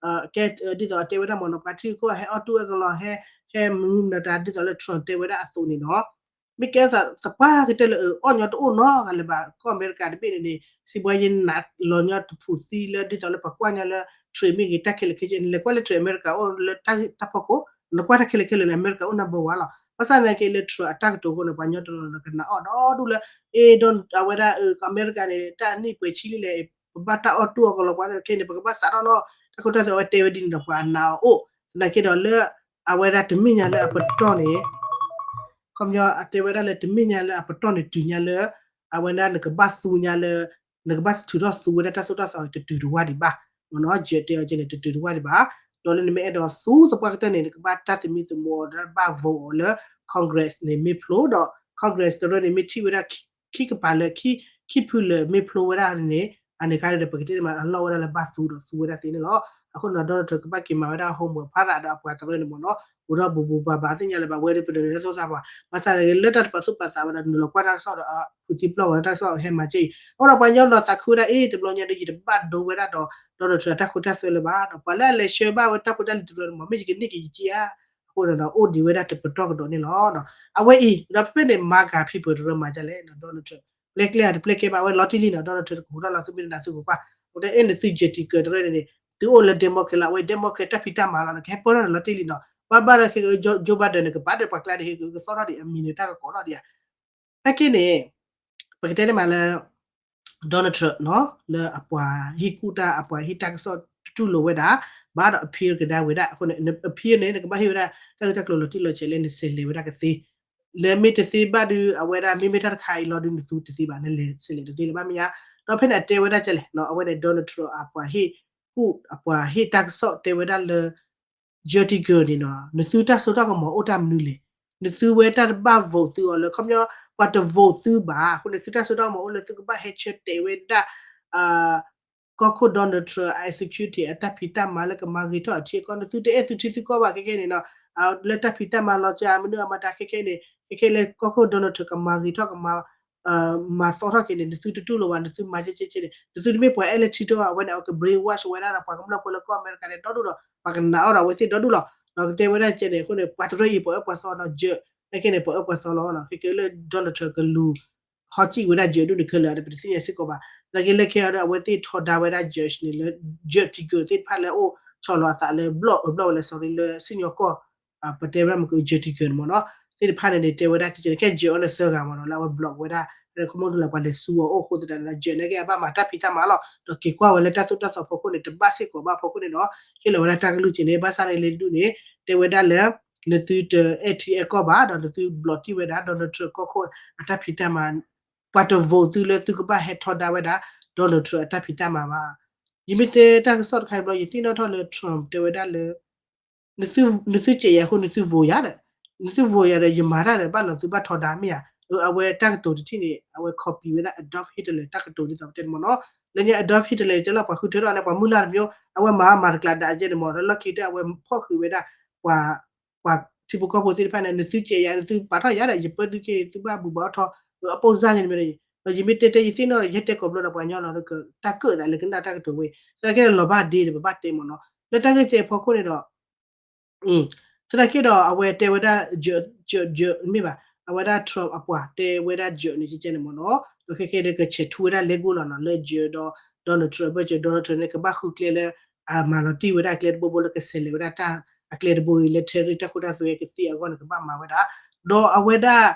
ကဲဒ်သိးအတဲဝဲဒၣ်မ့ၢ်နီၤ ပှၤထံကီၢ်ဟဲအီၣ်တူၢ်အကလီၤ ဟဲ ဟဲမနုၤနတၢ်ဒ်သိးလၢ Trump တဲဝဲဒၣ်အသိးန့ၣ်နီၤ မ့ၢ်ကဲသပှၢ်ကတၢၢ်လၢအီၣ်ညီတအိၣ်နီတဂၤလၢၤဘၣ် ကီၢ်အမဲရကၤတဘ့ၣ်န့ၣ်န့ၣ် စံးဘှါယံၤနးလီၤညီတဖုးသံလၢဒ်သိးလၢပှၤကွၢ်ညီလၢ Trump မ့ၢ်ဂ့ၤ တၢ်ခဲလၢာ်ခဲဆ့ နလဲၤကွၢ်လၢ Trump အမဲရကၤအိၣ်လၢတၢ်ဖီခိၣ် နကွၢ်တၢ်ခဲလၢာ်ခဲဆ့န့ၣ် အမဲရကၤအိၣ် number one လီၤ. ဘၣ်ဆၣ်သနာ်က့လၢ Trump အတၢ်ကတိၤအဃိန့ၣ် ပှၤကညီတနီၤကနၣ်အီၣ်ဒီဒူၣ်လၢ အ့ ဒီးအဝဲဒၣ် အမဲရကၤန့ၣ် တၢ်နံၣ်ပှဲၤဆံလံလဲၣ် ပဘၣ်တၢ်အီၣ်တူၢ်အီၣ်ကလီၤ ပှၤသနာ်က့န့ၣ် ပကဘၣ်စးထီၣ်လီၤ တၢ်ခိတၢ်သွဲအဝဲတဲဝဲဒ်န့ၣ်ဒီး ပှၤအနးအီၤအိၣ် သနာ်က့ဒီးလၢ အဝဲဒၣ်တမ့ၢ်ညါလၢအပတီၢ်န့ၣ် ခီပညီအတဲဝဲဒၣ်လၢတမ့ၢ်ညါလၢအပတီၢ်န့ၣ်တုၤညါလၢ အဝဲဒၣ်နကဘၣ်သူညါလၢ နကဘၣ်ထုးထီၣ်သူဝဲဒၣ်တၢ်သိၣ်တၢ်သီတတုၤတဝၢ်ဒံးဘၣ် မ့ၢ်နီၤ ယတဲအီၤကဲန့ၣ် တတုၤတဝၢ်ဒံးဘၣ် ဒီးလၢနမ့ၢ်အဲၣ်ဒိးသူသပှၢ်ကတၢၢ်န့ၣ် နကဘၣ်တၢ်သမံသမိးအီၤဒီးဘၣ် vote အီၤလၢ Congress န့ၣ်မ့ၢ်ဖျိဒီး Congress တရၢန့ၣ် မ့ၢ်ထံၣ်ဝဲဒၣ် ခံကပၤလၢ ခံဖုလၢာ်မ့ၢ်ဖျိဝဲဒၣ်န့ၣ် အန့ၣ်ခါန့ၣ်ဒီး ပကတဲမးအလီၢ်ဝဲဒၣ်လၢဘၣ်သူဒီးသူဝဲဒၣ်သ့န့ၣ်လီၤ. အဃိန့ၣ်ဒီး Donald Trump ကဘၣ်က့ၤမၤဝဲဒၣ် homework ဖးဒၣ်ဒီးအပှၤတရၢန့ၣ်မ့ၢ်နီၤ အိၣ်ဒီးဘူးဘူးဘၣ်ဘၣ်သ့ၣ်ညါလၢၤဘၣ် ဝဲဒၣ်ပနၢၤတၢ်သိၣ်တၢ်သီပှၤ ဘၣ်ဆၣ်လၢတၢ်တပာ်သူၣ်ပာ်သးဝဲဒီး နုာ်လီၤကွၢ်တၢ်ကစီၣ်ဒီး ဖုးသံပျီၢ်ဝဲတၢ်ကစီၣ်ဟဲမၤစ့ၢ်အံၤ အဃိဒီးပှၤကညီဒီးသးခုဝဲဒၣ်အ့ တဘျီညါဒီး ယတဘၣ်ဒိဝဲဒၣ်ဒီး Donald Trump အတၢ်ခိတၢ်သွဲလၢၤဘၣ်ဒီး ပှၤလၢအလဲၤဆှၢဘၣ်ဝဲတၢ်ဖိတၢ်လံၤတရၢန့ၣ်မ့ၢ် မ့ၢ်ယကန့ၢ်က့ၤယစ့ဧါ အဃိဒီး အိၣ်ဒံးဝဲဒၣ်တပတီၢ်ကဒီးန့ၣ်လီၤ. အဝဲအံၤ ဒီးဖဲဖဲန့ၣ် MAGA people တရၢမၤဒ်လဲၣ် Donald Trump ပျဲကျဲဧါတပျဲကျဲဘၣ် အဝဲလီၤတံၢ်လံနီၤ Donald Trump တကဟူးထီၣ်လီၤ သုမ့ၢ်တနာ်သုကကွၢ် အဝဲတဲအဲၣ်နသု Judge တရၢန့ၣ်န့ၣ် သုအိၣ်လၢ Democrat လီၤ အဝဲ Democrat တၢ်ဖံးတၢ်မၤလီၤ နကဟဲပၢၢ်ထီၣ်န့ၣ်လီၤတံၢ်လံနီၤ ဘၣ်ဘၣ်ဒီးခဲ Joe Biden န့ၣ် ကပာ်ဒီးပှၤကျါန့ၣ် ကသီၣ်ထီၣ်ဒံး အမံၤန့ၣ်တၢ်ကကိးထီၣ်ဒံးဧါ နာ်က့န့ၣ် ပကတဲန့ၣ်မးလၢ Donald Trump နီၤ လၢအပှၤဟ့ၣ်ကူၣ်တၢ် အပှၤဟ့ၣ်တၢ်ကစီၣ်တတူၢ်လိာ်ဝဲဒၣ် ဘၣ်ဒီး appeal ကဒါဝဲဒၣ် အဃိန့ၣ် appeal န့ၣ် နကဘၣ်ဟ့ၣ်ဝဲဒၣ် တၢ်ဂ့ၢ်တၢ်ကျိၤလီၤတံၢ်လီၤဆဲးလၢနဆဲးလဲၤဝဲဒၣ်ကသ့ လၢမ့ၢ်တသ့ဘၣ်ဒီး အဝဲဒၣ်မ့မ့ၢ်တၢ်တခါအံၤလီၤဒီး နသူတသ့ဘၣ် နလဲၤဆဲးလဲၤတသ့လၢၤဘၣ်မ့ၢ်ဧါ ဒီးဖဲန့ၣ်အတဲဝဲဒၣ်ကဲလဲၣ် အဝဲန့ၣ် Donald Trump အပှၤဟ့ၣ်ကူၣ် အပှၤဟ့ၣ်တၢ်ကစီၣ်တဲဝဲဒၣ်လၢ Judge တရၢန့ၣ်နီၤ နသုတၢ်စိတၢ်ကမီၤအိၣ်တၢ်မနုၤလဲၣ် နသုဝဲတၢ်တဘၣ် vote သုအီၤလၢ ခီပညီ ပှၤတ vote သုဘၣ် အဃိန့ၣ် သုတၢ်စိတၢ်ကမီၤအိၣ်လၢသုကဘၣ်ဟဲဆၢတဲာ်ဝဲဒၣ် ကီၢ်ခိၣ် Donald Trump အ executive အတၢ်ဖံးတၢ်မၤလၢကမၤဂ့ၤထီၣ်အထံအကီၢ် နသုတအဲၣ်သုထံသုကီၢ်ဘၣ်ခဲခဲန့ၣ်နီၤ လၢတၢ်ဖံးတၢ်မၤလီၤစှၤမနုၤအမၤတၢ်ခဲခဲန့ၣ် ခဲခဲလၢကီၢ်ခိၣ် Donald Trump ကမၤဂ့ၤထီၣ်ကမၤ မၤသီထီၣ်က့ၤန့ၣ် နသုတတူၢ်လိာ်ဘၣ် နသုမၤကဲကဲကဲန့ၣ် နသုတမ့ၢ်ပှၤအဲၣ်လၢထံထီၣ် အဝဲန့ၣ် အက brainwash ဝဲဒၣ်ဒီးပှၤကမျၢၢ်ဖိလၢကီၢ်အမဲရကၤန့ၣ် ဒီဒူၣ်ဒီး ပှၤကနာ်အီၤဒီးအဝဲသ့ၣ်ဒီဒူၣ်လီၤ ဒီးကတဲဝဲဒၣ်ကဲန့ၣ် အဃိန့ၣ် ပှၤတရၢအံၤပှၤအၢပှၤသီနီၤ Judge နာ်က့န့ၣ် ပှၤအၢပှၤသီလီၤ ခဲကဲလၢ Donald Trump ကလူၤ ဟီကံၣ်ဝဲဒၣ် Judge ဒူၣ်န့ၣ်ခဲလၢာ်ဒီး ပတသ့ၣ်ညါစ့ၢ်ကီးဘၣ် နာ်က့လၢခဲအံၤဒီး အဝဲသ့ၣ်ထီဒါဝဲဒၣ် Judge န့ၣ်လၢ Judge တရၢသ့ၣ်တဖၣ်လၢအအိၣ်ဆီလီၤအသးလၢ ဘျီၣ် ဘျီၣ်ဝဲလၢ sorry လၢစံၣ်ညီၣ်ကွီၢ် ပတဲဝဲဒၣ်မ့ၢ်က Judge တရၢန့ၣ်မ့ၢ်နီၤ သ့ၣ်တဖၣ်န့ၣ်န့ၣ် တဲဝဲဒၣ်ကဲန့ၣ် ကဲ Judge အီၤန့ၣ်သၢဂၤမ့ၢ်နီၤ လၢအဝဲ block ဝဲဒၣ် ခီမီလၢပှၤလဲၤဆူအီၤအိၣ်အဃိသတးန့ၣ် Judge နာ်က့အဘၣ်မၤတၢ်ဖံးတၢ်မၤလီၤ ဒီးက့ၤကွၢ်ဝဲလၢတၢ်သိၣ်တၢ်သီဖီခိၣ်န့ၣ် တဘၣ်စ့ၢ်ကီးဘၣ်ဖီခိၣ်န့ၣ်ဒီး ဟ့ၣ်လီၤဝဲဒၣ်တၢ်ကလုၢ်က့ၤန့ၣ် ဘၣ်ဆၣ်န့ၣ်လၢဒူၣ်န့ၣ် တဲဝဲဒၣ်လၢ နသုတအဲၣ်ထံအဲၣ်ကီၢ်ဘၣ် ဒီးနသု block တံၢ်ဝဲဒၣ် Donald Trump ကီၢ်ခိၣ်အတၢ်ဖံးတၢ်မၤ ပှၤတ vote သုလၢသုကဘၣ်ဟဲထီဒါဝဲဒၣ် Donald Trump အတၢ်ဖံးတၢ်မၤဘၣ် ယမ့ၢ်တဲတၢ်ကစီၣ်တခါအံၤဘျီ ယသ့ၣ်နီၣ်ထီၣ်လၢ Trump တဲဝဲဒၣ်လၢ နသုစဲးယၤအဃိ နသု vote ယၤဒီး နသု vote ယၤဒီး ယမၤတၢ်ဒီး ဘၣ်လီၤသုဘၣ်ထီဒါမ့ၢ်ဧါ အဝဲတၢ်ကတိၤတထံၣ်န့ၣ် အဝဲ copy ဝဲဒၣ် Adolf Hitler တၢ်ကတိၤဒ်သိးပတဲန့ၣ်မ့ၢ်နီၤ လၢညါ Adolf Hitler ကဲလၢပှၤဃုထၢထီၣ်န့ၣ် ပှၤမုၢ်လၢ်တမျိုး အဝဲမၤမၤတကျးဒၣ်ကဲန့ၣ်မ့ၢ် လၢလီၢ်ခံကတၢၢ် အဝဲဖီၣ်ဃုာ်ဝဲဒၣ် ပှၤ ပှၤထံဖိကီၢ်ဖိသ့ၣ်တဖၣ်န့ၣ် နသုစဲးယၤ နသုပာ်ထီၣ်ယၤဒီး ယပၢသုက့ၤ သုဘၣ်ဘူၣ်ဘၣ်ထီၣ် အပိၢ်စၢ်န့ၣ်မ့ၢ်ဒီး ဒီးယမ့ၢ်တဲတဲယသ့ၣ်နီၣ်ဒီး ယဟဲတဲကိးဘျီဒီးပှၤကညီလီၤ တၢ်ကၢၣ်သးလၢကနၣ်တၢ်ကတိၤဝဲ သနာ်က့ဒီးလီၤဘၣ်ဒ့ဒီး ပဘၣ်တဲမ့ၢ်နီၤ လၢတၢ်ဂ့ၢ်ကဲအဖီခိၣ်န့ၣ်ဒီး သနာ်က့ဒီးအဝဲတဲဝဲဒၣ် Judge မ့ၢ်ဘၣ် အဝဲဒၣ် Trump အပှၤတဲဝဲဒၣ် Judge န့ၣ်ကဲန့ၣ်မ့ၢ်နီၤ ဒီးခဲခဲဒီးကဆဲးထူဝဲဒၣ်လဲၤကိၢ်လီၤနီၤ လၢ Judge ဒီး Donald Trump အဘၢၣ်စၢၤ Donald Trump န့ၣ် ကဘၣ်ဃုကျဲလၢ အမၤလီၤတံၢ်ဝဲဒၣ်အကျဲတဘိဘိလၢကဆဲးလဲၤဝဲဒၣ်တၢ်အကျဲတဘိအံၤလၢ tariff တၢ်ခိတၢ်သွဲကသ့အဂီၢ်န့ၣ် ကဘၣ်မၤဝဲဒၣ် ဒီးအဝဲဒၣ်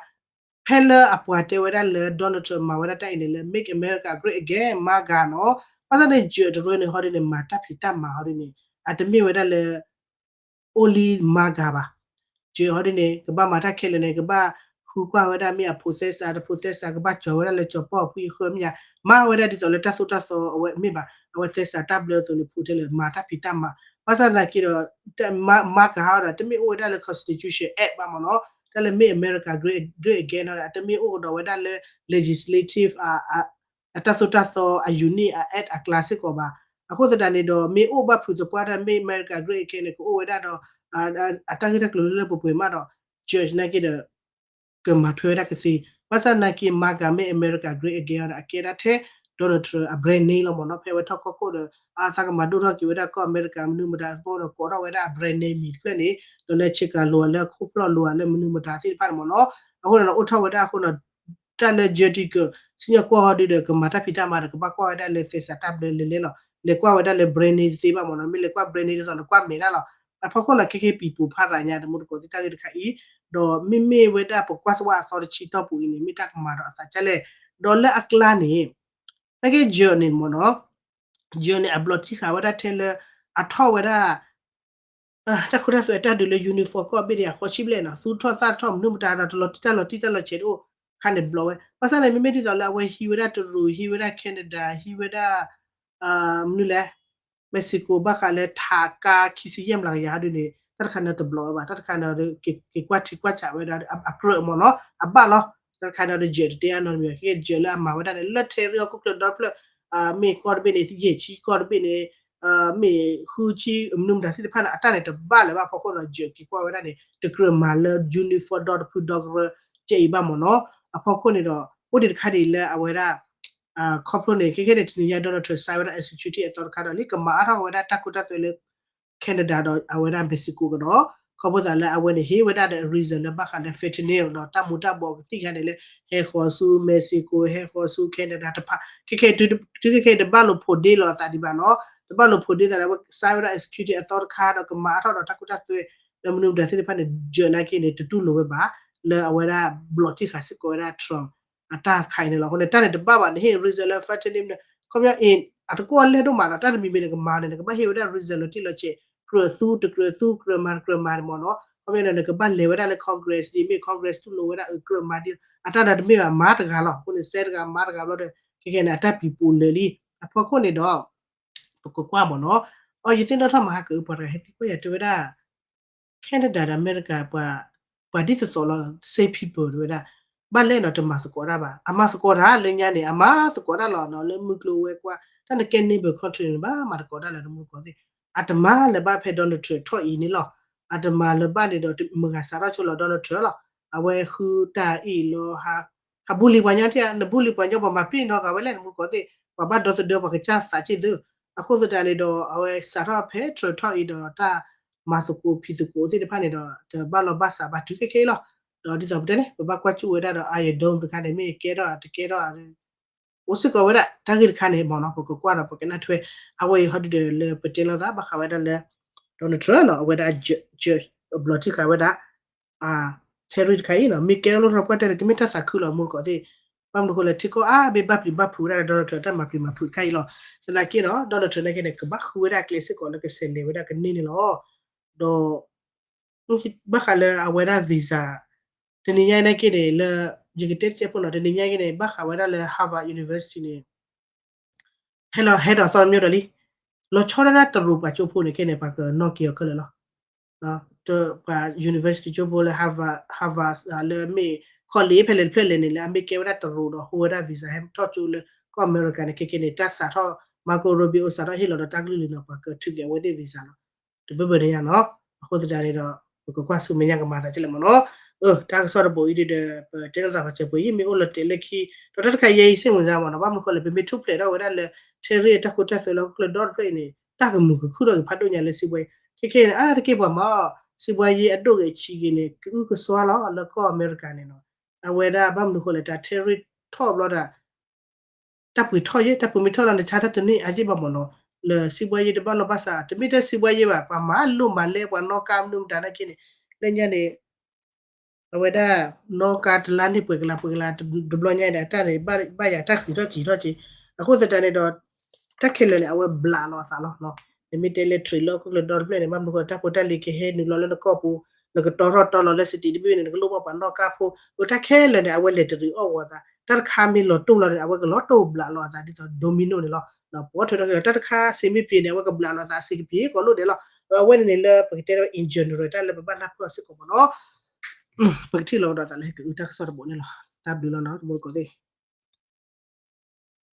ဖဲလၢအပှၤတဲဝဲဒၣ်လၢ Donald Trump မၤဝဲဒၣ်တၢ်အံၤန့ၣ်လၢ Make America Great Again MAGA နီၤ ဘၣ်ဆၣ်န့ၣ် Judge တရၢန့ၣ် ဟီဒ်န့ၣ် မၤတၢ်ဖံးတၢ်မၤဟီဒ်န့ၣ် အတမ့ၢ်ဝဲဒၣ်လၢ only MAGA ဘၣ် Judge ဟီဒ်န့ၣ် ကဘၣ်မၤတၢ်ခဲလၢာ်န့ၣ် ကဘၣ်ဃုကွၢ်ဝဲဒၣ်မ့ၢ်အဖိးသဲစး တဖိးသဲစး ကဘၣ်ကၠီၤဝဲဒၣ်လၢကၠီၤပီၢ်ဖုယဃၢမ့ၢ်ဧါ မၤဝဲဒၣ်ဒ်သိးလၢတၢ်သိၣ်တၢ်သီအဝဲမ့ၢ်ဘၣ် အဝဲသဲစးတၢ်ဘျၢအသိးန့ၣ် ဖိးထဲလၢမၤတၢ်ဖံးတၢ်မၤ ဘၣ်ဆၣ်သနာ်က့ဒီး MAGA ဟီဒီး တမ့ၢ်အိၣ်ဝဲဒၣ်လၢ constitution act ဘၣ်မ့ၢ်နီၤ တၢ်လၢ Make America Great Again ဟီဒီး အတမ့ၢ်အိၣ်ကဒီးဝဲဒၣ်လၢ legislative အတၢ်သိၣ်တၢ်သီအ unit အ act အကျါစ့ၢ်ကီးဘၣ် အဃိသတးန့ၣ်ဒီး မ့ၢ်အိၣ်ဘၣ်ဖုးသပှၢ်တၢ် Make America Great Again န့ၣ် ကအိၣ်ဝဲဒၣ်ဒီး အတၢ်ဂ့ၢ်တၢ်ကျိၤလၢလၢပှဲၤပှဲၤမးဒီး Judge သနာ်က့ဒီး ကမၤထွဲဝဲဒၣ်ကသ့ ဘၣ်ဆၣ်သနာ်က့ MAGA Make America Great Again ဒီး အကဲဒၣ်ထဲ Donald Trump အ brand name လီၤမ့ၢ်နီၤ ဖဲအဝဲထီၣ်ကီၢ်ခိၣ်ဒီး အသးကမၤဒိၣ်ထီၣ်က့ၤဝဲဒၣ်ကီၢ်အမဲရကၤမနုၤမတၤအသဘိဒီး ကိးထီၣ်ဝဲဒၣ်အ brand name မံၤတဖျၢၣ်န့ၣ် ဒီးလၢဆ့ကၤလိၤလၢခိၣ်ဖျီၣ်လိၤလၢမနုၤမတၤသ့ၣ်တဖၣ်န့ၣ်မ့ၢ်နီၤ အဃိန့ၣ် အိၣ်ထီၣ်ဝဲဒၣ်အဃိန့ၣ် တၢ်လၢ Judge စံၣ်ညီၣ်ကွီၢ်ဟီဒ်ဒီး ကမၤတၢ်ဖံးတၢ်မၤဒီး ကဘၣ်ကွၢ်ဝဲဒၣ်လၢသဲစးတၢ်ဘျၢလဲၤလဲၤလီၤ လဲၤကွၢ်ဝဲဒၣ်လၢ brand name တသ့ဘၣ်မ့ၢ်နီၤ မ့ၢ်လဲၤကွၢ် brand name ဒ်သိးနကွၢ်မဲာ်တၢ်လီၤ အဖီခိၣ်န့ၣ် ခဲကဲပံၤပူၤဖးရၤညါ တမူတကိးသ့ၣ်တၢ်ဂ့ၢ်တခါအံၤ ဒီးမ့မ့ၢ်ဝဲဒၣ်ပကွၢ်စဝါအသီတဆံတီၢ်ပူၤအံၤန့ၣ် မ့ၢ်တၢ်ကမၤဒီးအသးဒ်လဲၣ် ဒီးလၢအကျါန့ၣ် သနာ်က့ Judge န့ၣ်မ့ၢ်နီၤ Judge န့ၣ် အဘျီတံၢ်ဃာ်ဝဲဒၣ်ထဲလၢ အထီၣ်ဝဲဒၣ် တၢ်ခိတၢ်သွဲတၢ်ဒုးလၢ uniform ကီၢ်ဘ့ၣ်ဒံး အဃီဆံဘျဲၣ်နီၤ သူၣ်ထီၣ်သၣ်ထီၣ်မနုၤမတၤဒီး တလီၤတံၢ်တၢ်လီၤတံၢ်တၢ်လီၤဆဲးတအိၣ်ခါန့ၣ် block ဝဲ ဘၣ်ဆၣ်န့ၣ် မ့မ့ၢ်ဒ်သိးလၢအဝဲဟံးဝဲဒၣ်တရူး ဟံးဝဲဒၣ် Canada ဟံးဝဲဒၣ် မနုၤလဲၣ် Mexico ဘၣ်ဃးလၢထးကါခံဆံယဲၢ်မျးကယၤဟီဒ်န့ၣ် တၢ်တခါန့ၣ်တ block ဝဲဘၣ် တၢ်တခါန့ၣ်ဒီး က့ၤကွၢ်ထံကွၢ်ဆးဝဲဒၣ်အကြၢးမ့ၢ်နီၤ အဘၣ်လီၤ တၢ်တခါန့ၣ်ဒီး Judge တတဲအါနီတမံၤ ခဲကဲ Judge လၢအမၤဝဲဒၣ်န့ၣ် လၢထဲရံၣ်ဟီၣ်ခိၣ်ချၢဒီဖျၢၣ် မ့ၢ်ကီၢ်တဘ့ၣ်န့ၣ် ယဲၢ်ဆံကီၢ်တဘ့ၣ်န့ၣ် မ့ၢ်ဃုဆံမနုၤမတၤသ့ၣ်တဖၣ်န့ၣ် အတၢ်န့ၣ်တဘၣ်လၢၤဘၣ်အဖီခိၣ်န့ၣ် Judge က့ၤကွၢ်ဝဲဒၣ်န့ၣ် တကြၢးမၤလၢ uniform ဒီတဖုဒီကရၢကဲအံၤဘၣ်မ့ၢ်နီၤ အဖီခိၣ်န့ၣ်ဒီး အိၣ်ဒံးတခါဒံးလၢအဝဲဒၣ် ခီဖျိန့ၣ် ခဲခဲန့ၣ် တနံၤညါ Donald Trump စါဝဲဒၣ် executive အသီတခါဒီး လံကမၤအါထီၣ်က့ၤဝဲဒၣ်တၢ်ခိတၢ်သွဲလၢ Canada ဒီးအဝဲဒၣ် Mexico ကဒီး ခီဖျိသးလၢအဝဲန့ၣ်ဟ့ၣ်ဝဲဒၣ်ဒီး reason လၢဘၣ်ဃးလၢ fentanyl ဒီးတၢ်မူၤတၢ်ဘှီးကသံၣ်ခါန့ၣ်လၢ ဟဲဃီၤဆူ Mexico ဟဲဃီၤဆူ Canada တဖၣ် ခဲခဲ တုၤခဲခဲ တဘၣ်လိာ်ဖိးဒ့လိာ်အသးဒံးဘၣ်နီၤ တဘၣ်လိာ်ဖိးဒ့သးလၢအဝဲကစၢ်ဝဲဒၣ် executive အသီတခါဒီးကမၤအါထီၣ်ဒီးတၢ်ကူတၢ်သွဲ ဒီးမနုၤမတၤသ့ၣ်တဖၣ်န့ၣ် ယၢးနာ်က့န့ၣ် တတူၢ်လိာ်ဝဲဘၣ် လၢအဝဲဒၣ်ဘျီးတံၢ်ဃာ်စ့ၢ်ကီးဝဲဒၣ် Trump အတၢ်ခးအံၤန့ၣ်လီၤ. အဃိန့ၣ် တၢ်န့ၣ်တဘၣ်ဘၣ် နဟ့ၣ် reason လၢ fentanyl န့ၣ် ခီပညီအံၤ အတကွီၢ်လဲၢ်ဒိၣ်မးဒီး တၢ်တမံၤမံၤန့ၣ် ကမၤန့ၣ် နကဘၣ်ဟ့ၣ်ဝဲဒၣ် reason လီၤတံၢ်လီၤဆဲး ကြၢးသူ တကြၢးသူ ကြၢးမၤတကြၢးမၤန့ၣ်မ့ၢ်နီၤ ခီပညီန့ၣ် နကဘၣ်လဲၤဝဲဒၣ်လၢ Congress ဒ်မ့ၢ် Congress တူၢ်လိာ်ဝဲဒၣ် အကြၢးမၤဒ် အတၢ်ဒီးတမ့ၢ်ဘၣ် မၤတဂၤလီၤ. အဃိန့ၣ် စဲတဂၤမၤတဂၤဘျီဒီး ခဲခဲန့ၣ် အတၢ်ပံၤပူၤလၢာ်လံ အဖီခိၣ်န့ၣ်ဒီး ပကကွၢ်မ့ၢ်နီၤ အီ ယသ့ၣ်နီၣ်ထီၣ်မဟါကအု ပှၤတဂၤဟဲသံကွၢ်ယၤတဲဝဲဒၣ် Canada ဒီးအမဲရကၤ ပှၤဒ်သိးသိးလီၤ same people တဲဝဲဒၣ် ဘၣ်လဲၣ်နီၤ တမၤသကိးတၢ်ဘၣ် အမၤသကိးတၢ်လၢညါန့ၣ် အမၤသကိးတၢ်လီၤနီၤ လၢမုၢ်ကျိၤဝဲၤကွာ် တၢ်နကဲ neighbor country န့ၣ် ဘၣ်မၤသကိးတၢ်လၢတမူတကိးသ့ၣ် အတမၤလၢၤဘၣ်ဖဲ Donald Trump ထီၣ်အံၤန့ၣ်လီၤ အတမၤလၢၤဘၣ်န့ၣ်ဒီး မုၢ်ဂၤစးထီၣ်ဆိလီၤ Donald Trump လီၤ အဝဲဃုတၢ်အံၤလီၤ ဟး ဟး bully ပှၤညီထံၣ် န bully ပှၤညီ ပှၤမၤပ့ၤနီၣ်ဃာ်ဝဲလဲၣ် တမူတကိးသ့ၣ် ပှၤဘၣ်ဒီသဒၢပှၤကစၢ်သးစ့ၣ်သု အဃိသတးန့ၣ်ဒီး အဝဲစးထီၣ်ဖဲ Trump ထီၣ်အံၤဒီးတၢ်မၤသကိးဖံးသကိးသ့ၣ်တဖၣ်န့ၣ်ဒီး တဘၣ်လီၤဘၣ်စးဘၣ်တုၤခဲခဲအံၤလီၤ. ဒီးဒ်သိးပတဲန့ၣ် ပဘၣ်ကွၢ်ကၠူၣ်ဝဲဒၣ်ဒီး Iron Dome တခါန့ၣ် မ့ၢ်ကဲထီၣ်တကဲထီၣ် အိၣ်စ့ၢ်ကီးဝဲဒၣ် တၢ်ဂ့ၢ်တခါန့ၣ်မ့ၢ်နီၤ ပကကွၢ်ဒီးပကနၢ်ထွဲ အဝဲအံၤဟီဒုဒီးလၢပတဲလိာ်သးဘၣ်ဃးဝဲဒၣ်လၢ Donald Trump နီၤ အဝဲဒၣ် အဘျီထံၣ်ဃာ်ဝဲဒၣ် tariff တခါအံၤနီၤ မ့ၢ်ကဲထီၣ်လိၣ်ထီၣ်ပှၢ်တဲန့ၣ် တမ့ၢ်တၢ်သးခုလီၤ တမူတကိးသ့ၣ် ဘၣ်မနုၤဃိလဲၣ် ထံကီၢ်အါဘ့ၣ်ဘၣ်ပျံၤဘၣ်ဖုးဝဲဒၣ်လၢ Donald Trump တၢ်မၤပျံၤမၤဖုးတခါအံၤလီၤ. သနာ်က့ဒီး Donald Trump နာ်က့န့ၣ် ကဘၣ်ဃုဝဲဒၣ်ကျဲစ့ၢ်ကီးလၢကဆဲးလဲၤဝဲဒၣ်ကန့ၢ်န့ၣ်လီၤ. ဒီး ဘၣ်ဃးလၢအဝဲဒၣ် visa တနံၤညါနာ်က့န့ၣ်လၢ ယကတဲတစဲးဖိနီၤ တနံၤညါက့န့ၣ် ဘၣ်ဃးဝဲဒၣ်လၢ Harvard University န့ၣ် ဟဲလီၤဟဲဒီးသီတမံၤဒီးလံ လီၤဆီဒၣ်တၢ်တရူးပှၤကၠိဖိန့ၣ်က့န့ၣ် ပှၤကနီၣ်က့ၤအီၤခဲလၢာ်လီၤ. ပှၤ university ကၠိဖိလၢ Harvard Harvard လၢမ့ၢ် college ဖဲလဲၣ်တဖျၢၣ်လဲၣ်န့ၣ် လၢအမ့ၢ်ကဲဝဲဒၣ်တရူးဒီးဟူဝဲဒၣ် visa ဟဲထီၣ်ကၠိလၢကီၢ်အမဲရကၤန့ၣ် ခဲက့န့ၣ် တၢ်စးထီၣ် Marco Rubio စးထီၣ်ဟ့ၣ်လီၤဒီးတၢ်ကလုၢ်လံန့ၣ် ပှၤကထုးက့ၤအဝဲသ့ၣ် visa လီၤ. တဘၢဘၢန့ၣ်ညါနီၤ အဃိသတးန့ၣ်ဒီး ပကကွၢ်ဆူမဲာ်ညါကမၤသးကလဲၣ်မ့ၢ်နီၤ. အၢ တၢ်ကစီၣ်တဘိးအံၤဒုဒီး ပတဲလိာ်သးပှၤစဲးဖိအံၤ မ့ၢ်အိၣ်လီၤတဲာ်လၢခံ ဒီးတၢ်တခါယဲအံၤစ့ၢ်မုၢ်စါမ့ၢ်နီၤ ဘၣ်မနုၤဃိလဲၣ် ပမ့ၢ်ထူၣ်ဖျဲးထီၣ်ဝဲဒၣ်လၢ tariff တၢ်ခိတၢ်သွဲလၢဟီၣ်ခိၣ်ချၢဒီတဖျၢၣ်အံၤန့ၣ် တၢ်ကမုာ်ကခုၣ်ထီၣ်က့ၤဖးဒိၣ်ညါလၢစံးဘှါအံၤ ခဲခဲန့ၣ် အါတက့ၢ်ပှၤမၤ စံးဘှါယဲအဒိၣ်ဂ့ၤဆံးဂ့ၤန့ၣ် ကအုကစွါလီၤလၢကီၢ်အမဲရကၤန့ၣ်နီၤ. အဝဲဒၣ်ဘၣ်မနုၤဃိလဲၣ် တၢ် tariff ထီၣ်ဘျီဒီး တၢ်ပှ့ၤထီၣ်ယဲ တၢ်ပှ့ၤမ့ၢ်ထီၣ်လီၤန့ၣ် ဆါတၢ်တန့ၢ်အါယဲၢ်ဘၣ်မ့ၢ်နီၤ. လၢစံးဘှါယဲတဘၣ်လီၤဘၣ်စး တမ့ၢ်ထဲစံးဘှါယဲဘၣ် ပှၤမၤလိၣ်မၤလဲပှၤနီၣ်ကါမနုၤမတၤနာ်က့န့ၣ် လၢညါန့ၣ် အဝဲဒၣ် နီၣ်ကါတလါန့ၣ် ပှဲၤကလါပှဲၤကလါ တဘျီညါန့ၣ် အတၢ်န့ၣ် ဘၣ်ယၤတၢ်ဃံးထီၣ်စံးထီၣ်က့ၤ အဃိသတးန့ၣ်ဒီး တၢ်ခဲလၢာ်န့ၣ် အဝဲဘျးလီၤအသးလီၤ. နမ့ၢ်တဲလၢ trade လၢဟီၣ်ခိၣ်ချၢဒီတဖျၢၣ်န့ၣ် ဘၣ်မနုၤဃိ တၢ်ဖိတၢ်လံၤကဟဲနုာ်လီၤလၢနကီၢ်ပူၤ နကတီထီၣ်တီလီၤလၢ city တဘ့ၣ်န့ၣ် နကလိၣ်ဘၣ်ပှၤနီၣ်ကါဖိ အတၢ်ခဲလၢာ်န့ၣ် အဝဲလဲၤတရံးအီၣ်ဝဲအသး တၢ်တခါမ့ၢ်လီၤတိၢ်လီၤန့ၣ် အဝဲကလီၤတိၢ်ဘျးလီၤအသးဒ်သိး domino န့ၣ်လီၤ. ပဝဲထွဲထီၣ်က့ၤဒီး တၢ်တခါစ့မ့ၢ်ပံၤန့ၣ် အဝဲကဘျးလီၤအသးစ့ကပံၤကိးလိၣ်ဒဲးလီၤ. အဝဲန့ၣ်န့ၣ်လၢပကတဲဒီး in general တၢ်လၢပဘၣ်နၢ်ပၢၢ်စ့ၢ်ကီးမ့ၢ်နီၤ. ပကထံၣ်လိာ်ကဒီးသးလၢဟဲကအုတၢ်ကစီၣ်တဘိးန့ၣ်လီၤ. တၢ်ဘျုးလီၤနီၤ တမူတကိးသ့ၣ်